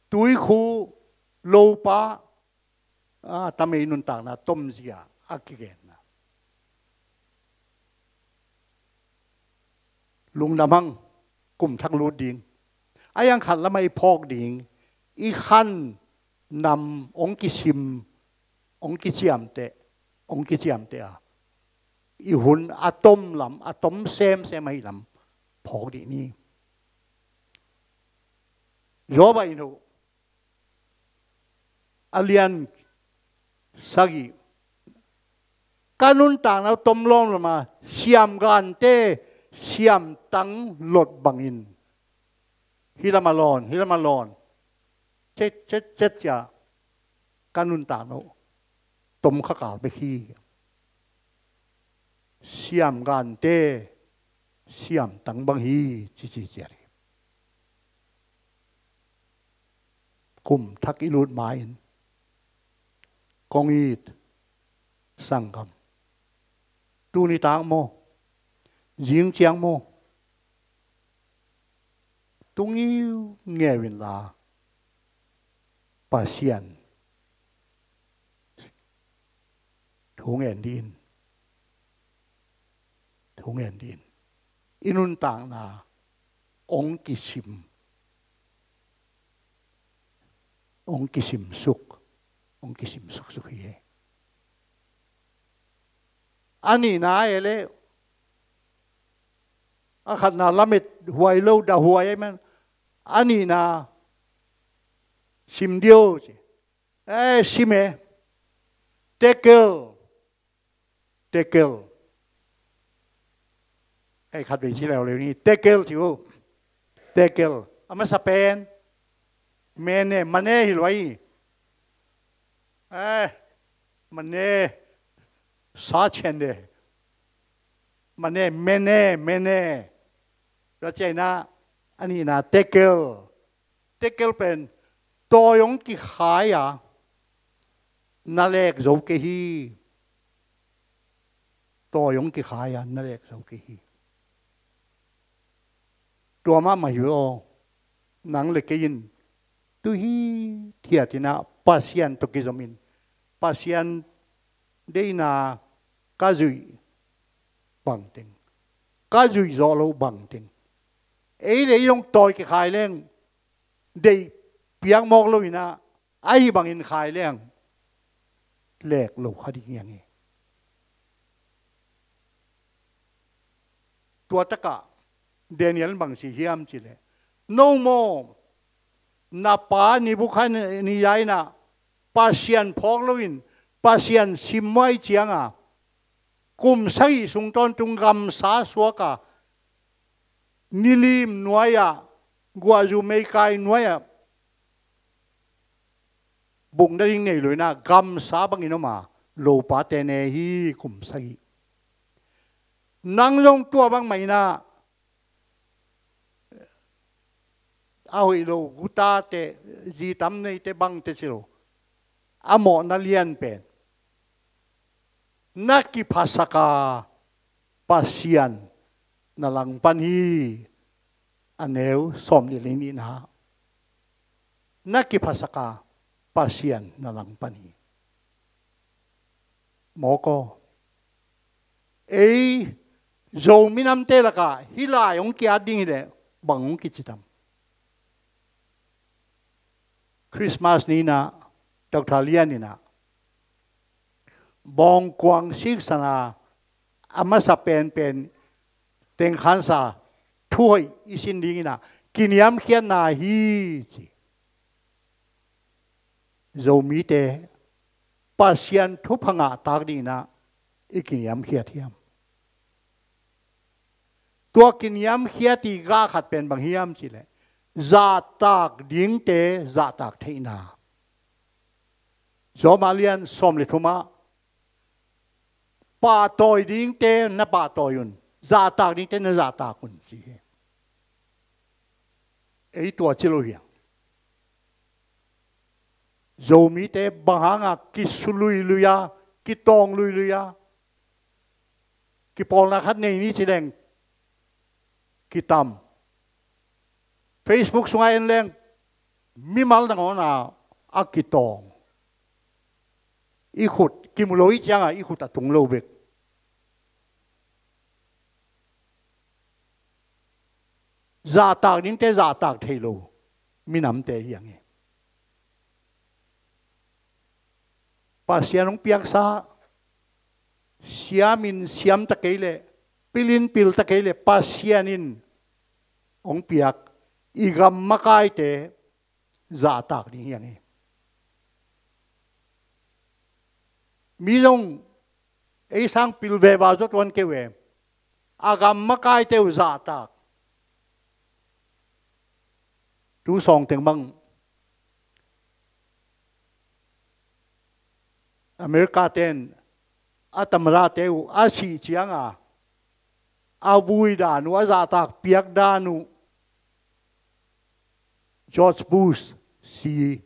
tuikhu, lopa, a, tamei nuntakna tomzia a kigenna. Lungdam hang, kum thak lut ding. A iang khat lamah i phawk ding, i khan nam hong kisim, hong kiciamteh, hong kiciamteh a, i hun a tom lam, a tom semsem ahi lam phawk dih ni. Job ah in ho, a lian sagih, ka nuntakna uh tom lawmlawm a, siamgante siamtang lot bangin, hih lamah lawn, hih lamah lawn, cet, cet, cet cia, ka nuntakna uh tom kha kal bek hi. Siamgante siamtang bang hi, ci ci ciat hi. Kum thak i lut ma-in kong it sanggam, tuni tak maw, zing ciang maw, tu ngiungeu inla Pasian thu ngen dih in. Thu ngen dih in. I nuntakna hong kisim, hong kisim suk, hong kisim suksuk hi e. A nihna e leh, a khatna lamet huai lo, dah huai ahih man, a nihna sim dih o ci. Eh, sim e. Tekel. Tekel. Eh, khatvei ci leuleu ni. Tekel ci uh. Tekel. A masa pen. Mene, mane hi lo hi. Eh, mane. Sa cian de. Mane, mene, mene. Tua ciangin a nihna tekel. Tekel pen tawi hong kikhai a, na lek zo kei hi. Tawi hong kikhai a, na lek zo kei hi. Tua mahmah hi aw. Nang le kei in tu hithiat in a Pasian tawh kizom in, Pasian deihna ka zuih bangteng, ka zuih zawh loh bangteng, ei le ei hong tawi kikhai leng, deih piak mawk lo in a, ahi bangin khai leng lek lo kha ding hi hang hi. Tua takah Daniel in bang ci hiam cih leh, no maw, na pa Nebukhadnezzar in a Pasian phawk loin Pasian simmawh ahih ciangin, kum sagih sung tawntung gamsa suak a, nilim nuai-ah, guahzu meikai nuai-ah buk nading nei lo in ah, gamsa bangin om a, lopate ne hi kum sagih. Nang zong tua bangmah in ah, a hoih lo gutate, zi tam neite bangte ci lo, a mawhna lian pen, na kiphasak a, Pasian na langpan hi. A neu sawmnih le nihna. Na kiphasak a, Pasian na langpan hi. Mawk aw. Ei Zo minamte lakah hih lai hong ki-at ding hi leh bang hong kici tam? Christmas ni in ah Doctor Lian in ah, bawngkuang siksan a, a masa penpen tengkhansa thuhoih i sin ding in ah, kiniamkhiatna hi ci. Zomite Pasian thupha ngah tak ding in ah i kiniamkhiat hiam? Tua kiniamkhiat i gah khat pen bang hiam cih leh, zahtak dingte zahtak theihna. Rom a lian sawm le thum ah, pahtawi dingte na pahtawi un, zahtak dingte na zahtak un ci hi. Ei tua ci lo hi hang. Zomite bang hangah kisu luilui a, kitawng luilui a, kipawlna khat nei ni ci leng kitam. Facebook sungah en leng mimal nangawn a, a kitawng. I khut kimu lo i ciangah i khut a tung lo bek. Zahtak dingte zahtak thei lo minamte hi hang hi. Pasian hong piaksa, siamin siam ta kei leh, pilin pil ta kei leh, Pasian in hong piak i gam makaite zahtak ding hi hang hi. Mi zong ei sang pil veva zaw tuan kei uh e. A gam makaite uh zahtak. Tu sawng teng bang America ten a tamarate uh a sih cianga a vui dan uh, a zahtak piak dan uh, George Bush si,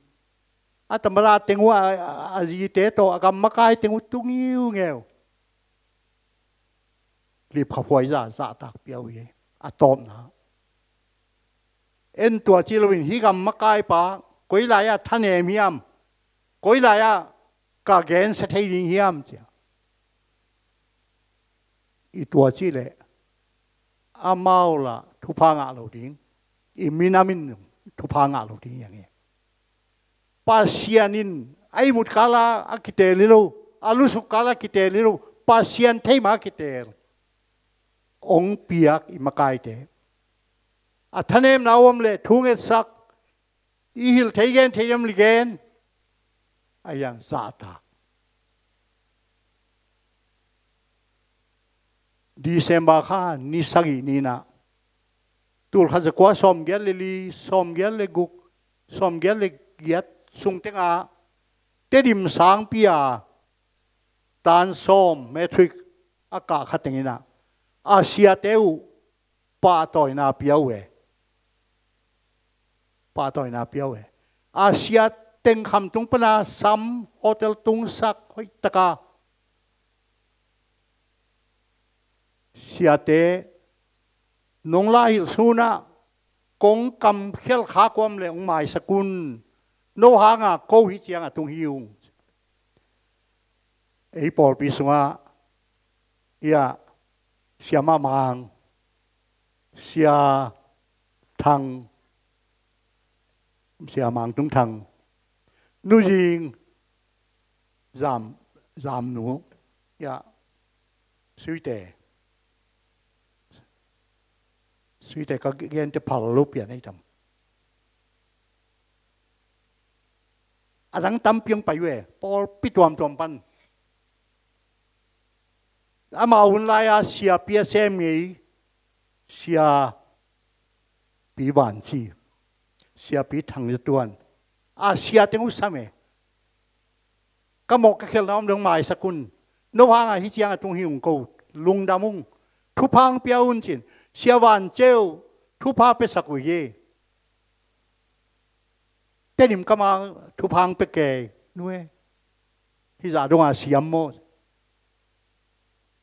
a tamara teng uh, a, a, a zite tawh a gam makai teng uh tu ngiungeu. Lipkhaphuai zah, zahtak pia uh hi. A tawpna, en tua ci loin hih gam makaipa koi lai-ah thanem hiam, koi lai-ah ka gensia thei ding hiam cia i tua cih leh amau lah thupha ngah lo ding, i minam in thupha ngah lo ding hi hang hi. Pasian in a ihmut kala a kiteel hi lo, a lusuk kala a kiteel hi lo, Pasian thei mah a kiteel hong piak i makaite, a thanemna a om leh thu ngetsak, i hilh thei gen thei ding om leh gen, a hiang zahtak. December kha ni sagih ni-in ah, tul khat za kua sawmgiat le li, sawmgiat le guk, sawmgiat le giat sung tengah Tedim sangpi-a tan sawm matric a kah kha teng in ah, a siate uh pahtawina pia uh e. Pahtawina pia uh e. A sia tengkham tung pana sam hotel tungsak hoihtaka siate, nong la hilh sunah kong kamkhialh khak uh om leh hong maisak un, no hanga ko hih ciang a tung hi ung. Ei pawlpi sungah, ia, Sia Mah Mang, Sia Thang, Sia Mang Tung Thang, Nu Zing, Zam, Zam Nu, ia, Suite, Suite ka gente phal lo pian ei tam. A dang tampi hong pai uh e, pawlpi tuamtuam pan. Amau hun lai-a sia pia sem ngei, Sia Pi Van Ci, Siapi Thang Za Tuan, a sia teng uh sam e. Ka mawh ka khelhna om dong maisak un. No hangah hih ciang a tung hi ung ko, lungdam ung, thupha hong pia un cin. Sia Van Ceu thupha piasak uh hi. Tedim kamang thupha hong pia kei, nu e. Hih zah dongah siam maw.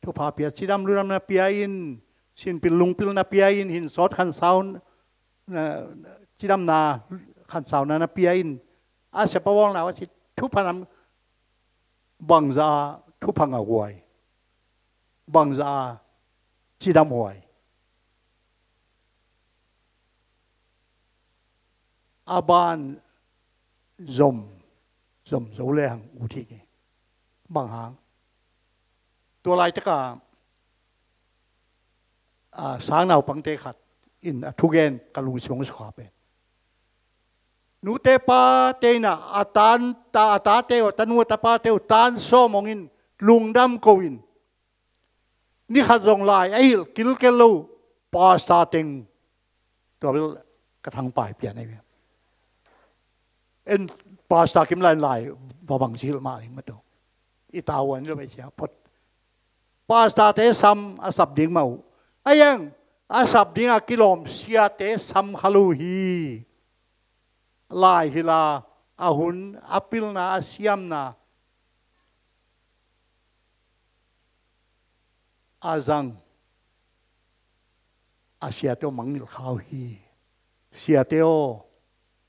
Thupha pia, cidam ludam na pia in, sinpil lungpil na pia in, hinsawt khansau na, cidamna khansauna na pia in. A sia pa bawlna uh a ci thupha nam, bangzah a thupha ngah huai, bangzah a cidam huai. A ban zom, zom zo le hang ut hi. Bang hang? Tua laitak a, a, sang naupangte khat in a thugen ka lungsim hong sukha pen, nute pate in a, a tan, ta, a tate uh, a tanu a tapate uh tan sawm hong in, lungdam ko in, ni khat zong lai a hilh kilkel lo, pastor teng. Tua bel ka thangpai pian ahi ve. En pastor kim lai lai va bang ci hilh mah ding mah tawh. I tavuan lo mah cia phot. Pastor te sam a sap ding mah uh. A yang a sap ding a kilawm siate sam kha lo hi. Lai hilh a, a hun a pilna, a siamna a zang a siate aw mangngilh kha uh hi. Siate aw,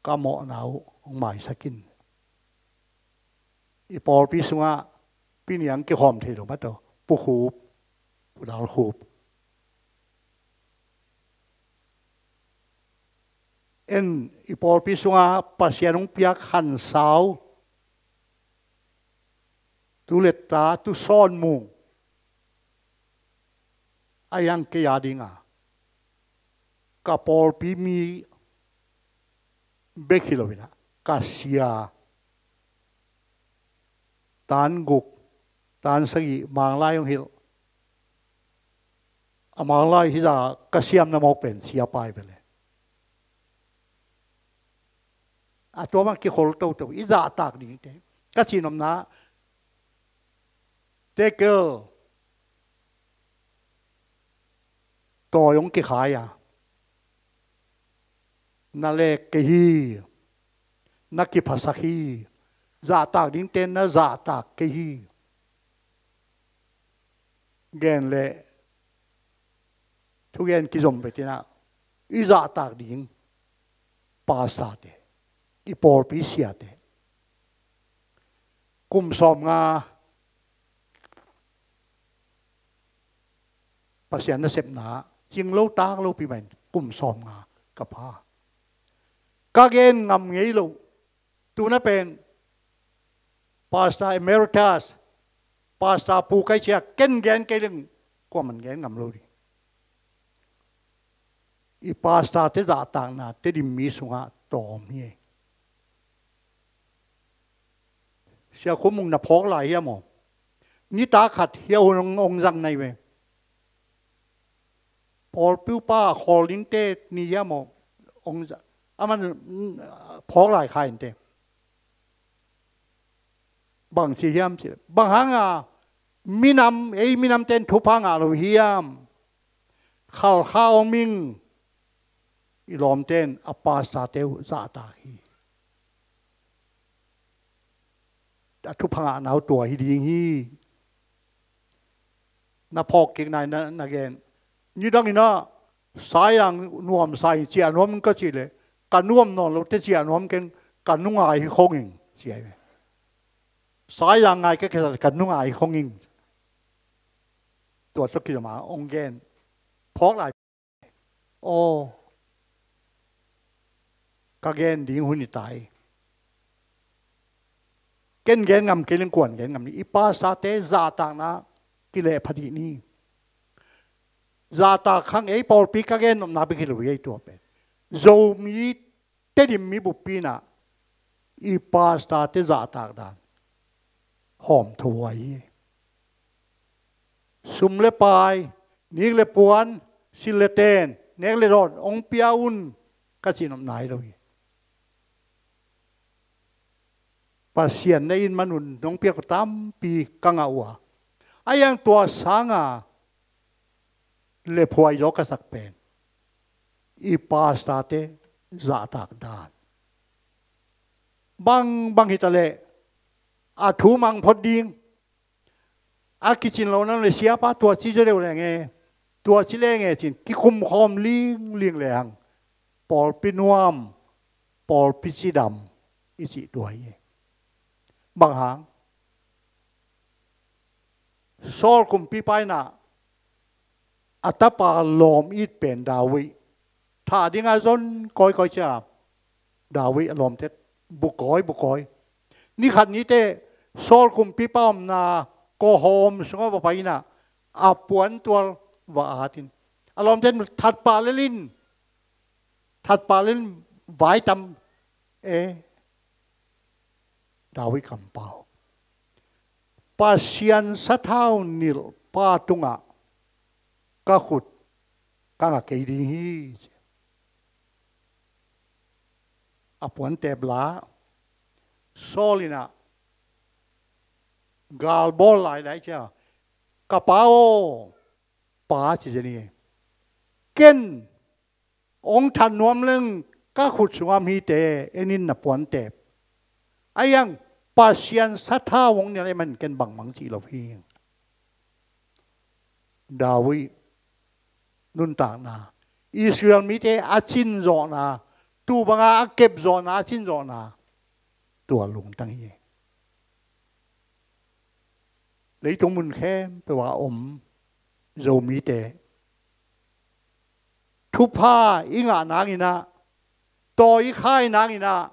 ka mawhna uh hong maisak in. I pawlpi sungah Pi Niang kikhawm thei lo mah tawh, Pu Khup, Pu Dal Khup. En i pawlpi sungah Pasian hong piak khansau, tu letta, tu sawn mung a yang kei a dinga, ka pawlpi mi bek hi lo in a, ka sia tan guk, tan sagih, Manglai hong hilh. A Manglai hih zah ka siamna mawk pen sia pai ve le. A tua bang kikhol toto, i zahtak dingte. Ka cihnopna, tekel tawi hong kikhai a, na lek kei hi, na kiphasak hi, zahtak dingte na zahtak kei hi. Gen le thugen kizom ve tinah, i zahtak ding pastorte, i pawlpi siate. Kum sawmnga Pasian nasepna cing lo tak lo pi mahin kum sawmnga ka pha. Ka gen ngam ngei lo. Tuna pen Pastor Emeritus, Pastor Pu Kai Cia, ken gen kei leng kuaman gen ngam lo ding. I pastorte zahtakna Tedim mi sungah tawm hi. Sia Khum Mung na phawk lai hiam aw? Nitak khat hia hun hong, hong zang nai ve. Pawlpi upa khawl dingte ni hiam aw? Hong za-, aman, mm, phawk lai kha inte. Bang ci hiam ci, bang hanga minam, ei minamte in thupha ngah lo hiam? Khalkha om ing. I lawmte in a pastorte uh zahtak hi. A thupha ngahna uh tua hi ding hi. Na phawk kik nai na, na gen. Nidang in ah, Saizang nuam sa ing, ciah nuam ing ka cih leh, ka nuam nawn lote ciah nuam keng, ka nungai hi khong ing, ci ahi ve. Saizang ngai ka kisa, ka nungai hi khong ing. Tua tawh kizom a hong gen. Phawk lai. Aw, ka gen ding hun hi ta hi. Ken gen ngam kei leng kuan gen ngam ni. I pastorte zahtakna kileh pha dih ni. Zahtak khang ei pawlpi ka gen nopna bek hi lo hi ei tua pen. Zomi Tedim mi buppi in ah i pastorte zahtak dan hawmtho huai hi. Sum le pai, nik le puan, sil le ten, nek le dawn hong pia un. ka cih nop nai lo hi. Pasian na in manun nong piak uh tampi ka ngah uh a, a iang tua sanga lephuai zaw ka sak pen i pastor-te zahtak dan. Bang bang hi ta leh a thu mang phot ding, a kicin lo nang le siapa tua ci zaw deuh leng e, tua ci leng e cin kikum khawm lingling le hang pawlpi nuam, pawlpi cidam i cih tua hi. Bang hang? Saul kumpipa in ah a tapa lawm it pen David thah dingah zon kawikawi cia David a lawmte bukawi bukawi. Ni khat ni teh Saul kumpipa omna kawhawm sungah va pai in ah a puantual va at in a lawmte in that pah lel in, that pah lel in vai tam e. David kampau, Pasian sathau nilh pa tungah ka khut ka ngah kei ding hi, ci. A puantep la, Saul in ah gal bawl lailai cia, ka pa aw, pa ci zen hi. Ken hong that nuam leng ka khut sungah mite en in na puantep. A iang Pasian sathau hong nilh ahih manin ken bangmah cih lo hi. David nuntakna, Israel mite a cin zawhna, tu banga a kep zawhna, a cin zawhna, tua lungtang hi. Leitung mun khempeuh a om Zomite thupha i ngah nangin ah, tawi i khai nangin ah,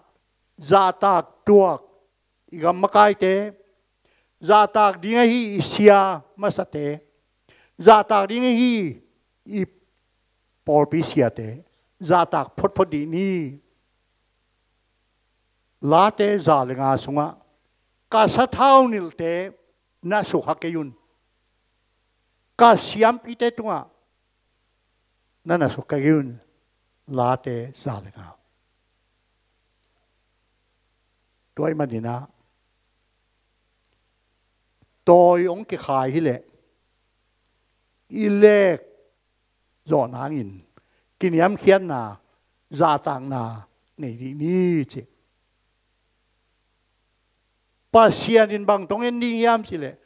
zahtak tuak i gam makaite, zahtak ding ahi i sia masate, zahtak ding ahi i pawlpi siate, zahtak photphot dih ni. Late za le nga sungah ka sathau nilhte na sukha kei un. Ka siampite tungah na na sukha kei un. Late za le nga. Tua ahih manin ah tawi hong kikhai hileh i lek zawh nangin kiniamkhiatna, zahtakna nei dih ni, ci. Pasian in bang tawh en ding hiam cih leh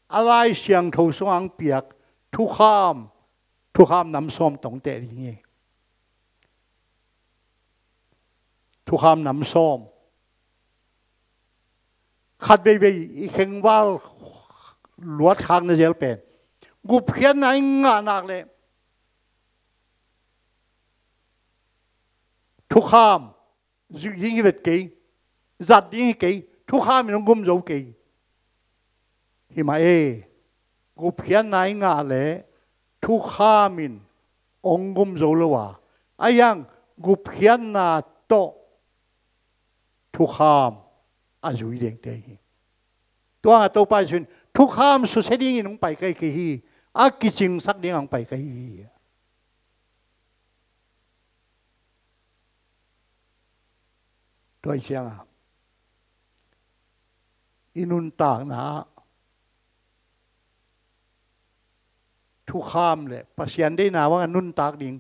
a Lai Siangtho sungah hong piak thukham, thukham nam sawm tawh teh ding hi. Thukham nam sawm. Khat veivei i khengval luat khak na zel pen gupkhiatna i ngah nak leh thukham zuih ding hi vet kei, zat ding hi kei, thukham in hong gum zo kei. Hi mah e, gupkhiatna i ngah leh thukham in hong gum zo lo a, a iang gupkhiatna tawh thukham a zui dengte hi. Tua ngah Topa Jesuh in thukham susia dingin hong pai kei kei hi. A kicingsak dingin hong pai kei hi. Tua i ciangah i nuntakna ah thukham le Pasian deihna bangah nuntak ding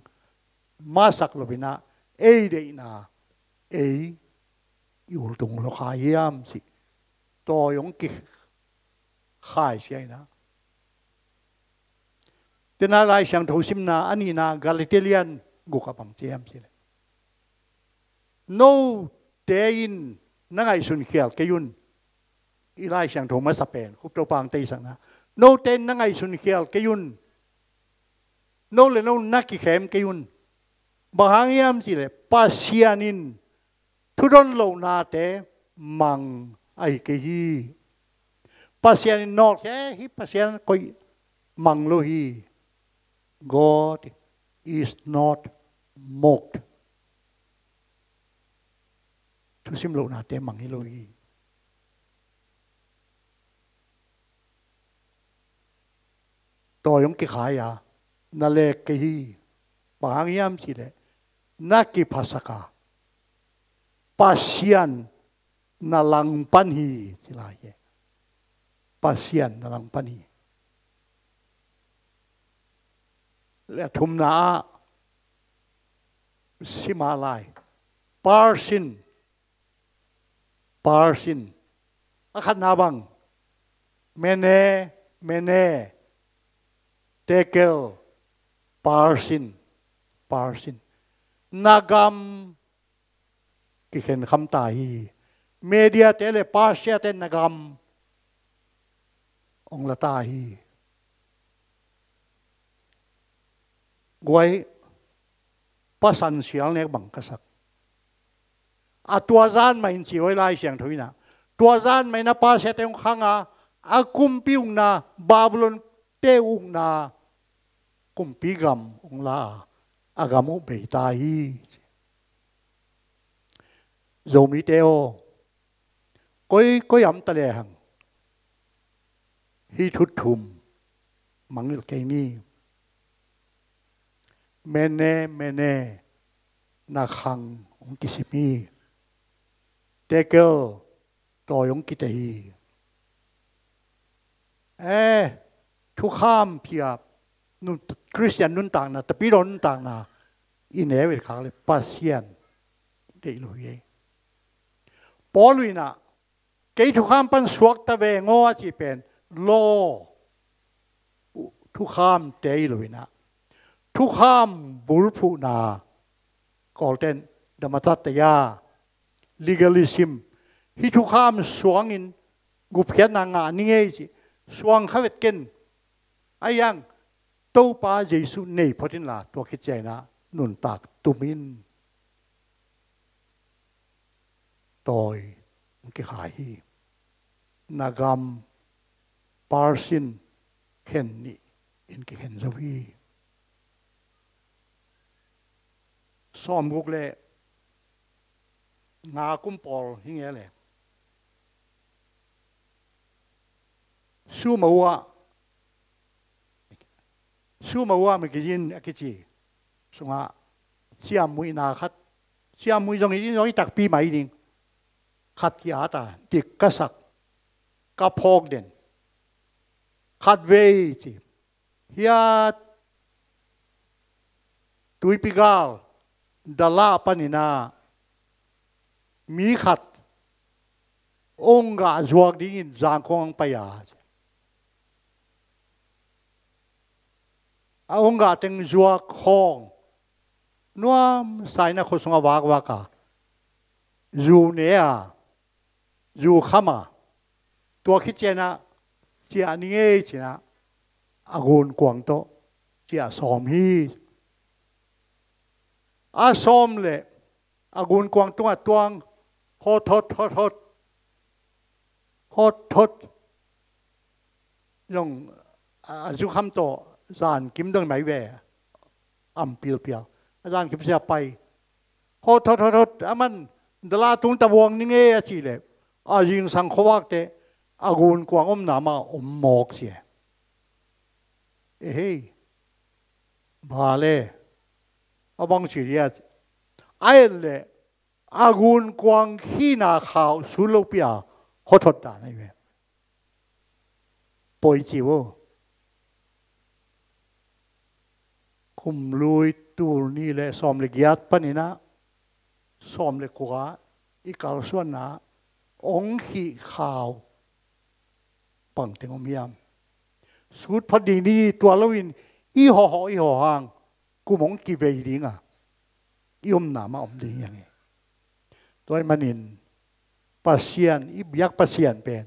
masak lo-in ah ei deihna ei i ultung lo kha hiam cih tawi hong kikhai sia-in ah. Tena Lai Siangtho simna a nihna Galatian guk ah bang ci hiam cih leh, note in na ngaihsun khial kei un. I Lai Siangtho masa pen Khup Topa hong teisakna, note in na ngaihsun khial kei un. No le no na kikhem kei un. Bang hang hiam cih leh Pasian in thudon lohnate mang ahi kei hi. Pasian in nawlkhe hi, Pasian koih mang lo hi. God is not mocked. Thusim lohnate mang hi lo hi. Tawi hong kikhai a, na lek kei hi. Bang hang hiam cih leh na kiphasak a, Pasian na langpan hi, ci lai hi. Pasian na langpan hi. Le a thumna ah, sim a lai. Parsin. Parsin. A khatna bang. Mene, mene. Tekel. Parsin. Parsin. Na gam kikhen kham ta hi. Media te le Persia te na gam ong la ta hi. Guai, pasan sial nek bang ka sak. A tua zan mah in ci huai Lai Siangtho in ah, tua zan mah in a Persia te ong khang a, a kumpi ukna, Babylon te ukna, kumpi gam ong la a, a gam uh bei ta hi. Zomite aw, koi, koi am ta lehang, hih thu thum mangngilh kei ni. Mene, mene, na khang ong kisim hi. Tekel, tawi ong kite hi. Eh, thukham phiap, nun-, Khristian nuntakna, tapidaw nuntakna i neu i khak le Pasian deih lo hi. Paul in ah, kei thukham pan suakta veng aw a cih pen law, thukham te hi lo in ah, thukham bulphuhna, Kawlten damatat taya, legalism, hih thukham suangin gupkhiatna ngah ni ngei cih suang kha vet ken. Ahi hang Topa Jesu nei phot inla, tua khit ciangin ah nuntak tum in. Tawi ong kikhai hi. Na gam, Parsin, khen nih in kikhen zo hi. Sawmguk le nga kum pawl hi nge le. Suma ua, Suma ua magazine a kici sungah ciammuihna khat, ciammuih zong i, zong i takpi mai ding. Khat ki-at a, dik ka sak, ka phawk den. Khat vei ci. Hiat tuipi gal Dalat panin ah mi khat ong gah zuak dingin zangkhawng pai a, a ong gah teng zuak khawng nuamsa in a khua sungah vakvak a, zu ne a, zu kham a, tua khit ciangin ah ciah ni ngei ci-in ah a gunkuang tawh ciah sawm hi. A sawm leh a gunkuang tungah tuang hot, hot, hot, hot, hot, hot. Zong a, a zu kham tawh zankim dong mai ve. Am pilpial. A zankim sia pai. Hot, hot, hot, hot. Aman Dalat tung ta vuang ni ngei a cih leh, a zingsang khuavakte a gunkuang omna mah om mawk ci e. Ehei. Bang le, a bang ci dia, a et leh a gunkuang khihna khau sut lopi a hot, hot dan ahi ve. Poi ci vo. Kum lui tul nih le sawm le giat panin ah sawm le kua i kalsuanna ong khih khau bangteng om hiam? Sut phot ding ni, tua loin i hawhawh i hawh hang kum ong kivei ding a, i omna mah om ding hi hang e. Tua ahih manin Pasian, i biak Pasian pen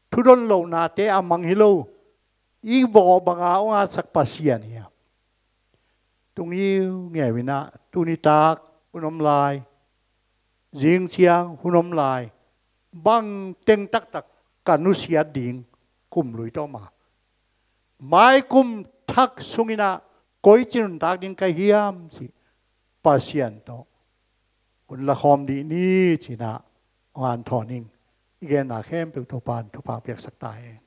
thudon lohnate a mang hi lo, i vawh banga ong atsak Pasian hi a. Tung ngiungeu in ah, tuni tak hun om lai, zing ciang hun om lai, bangteng taktak ka nusiat ding kum lui tawh om a, mai kum thak sungin ah koici nuntak ding ka hiam cih Pasian tawh hun lakhawm dih ni ci-in ah hong hanthawn ing. I genna khempeuh Topa'n thupha piaksak ta hen.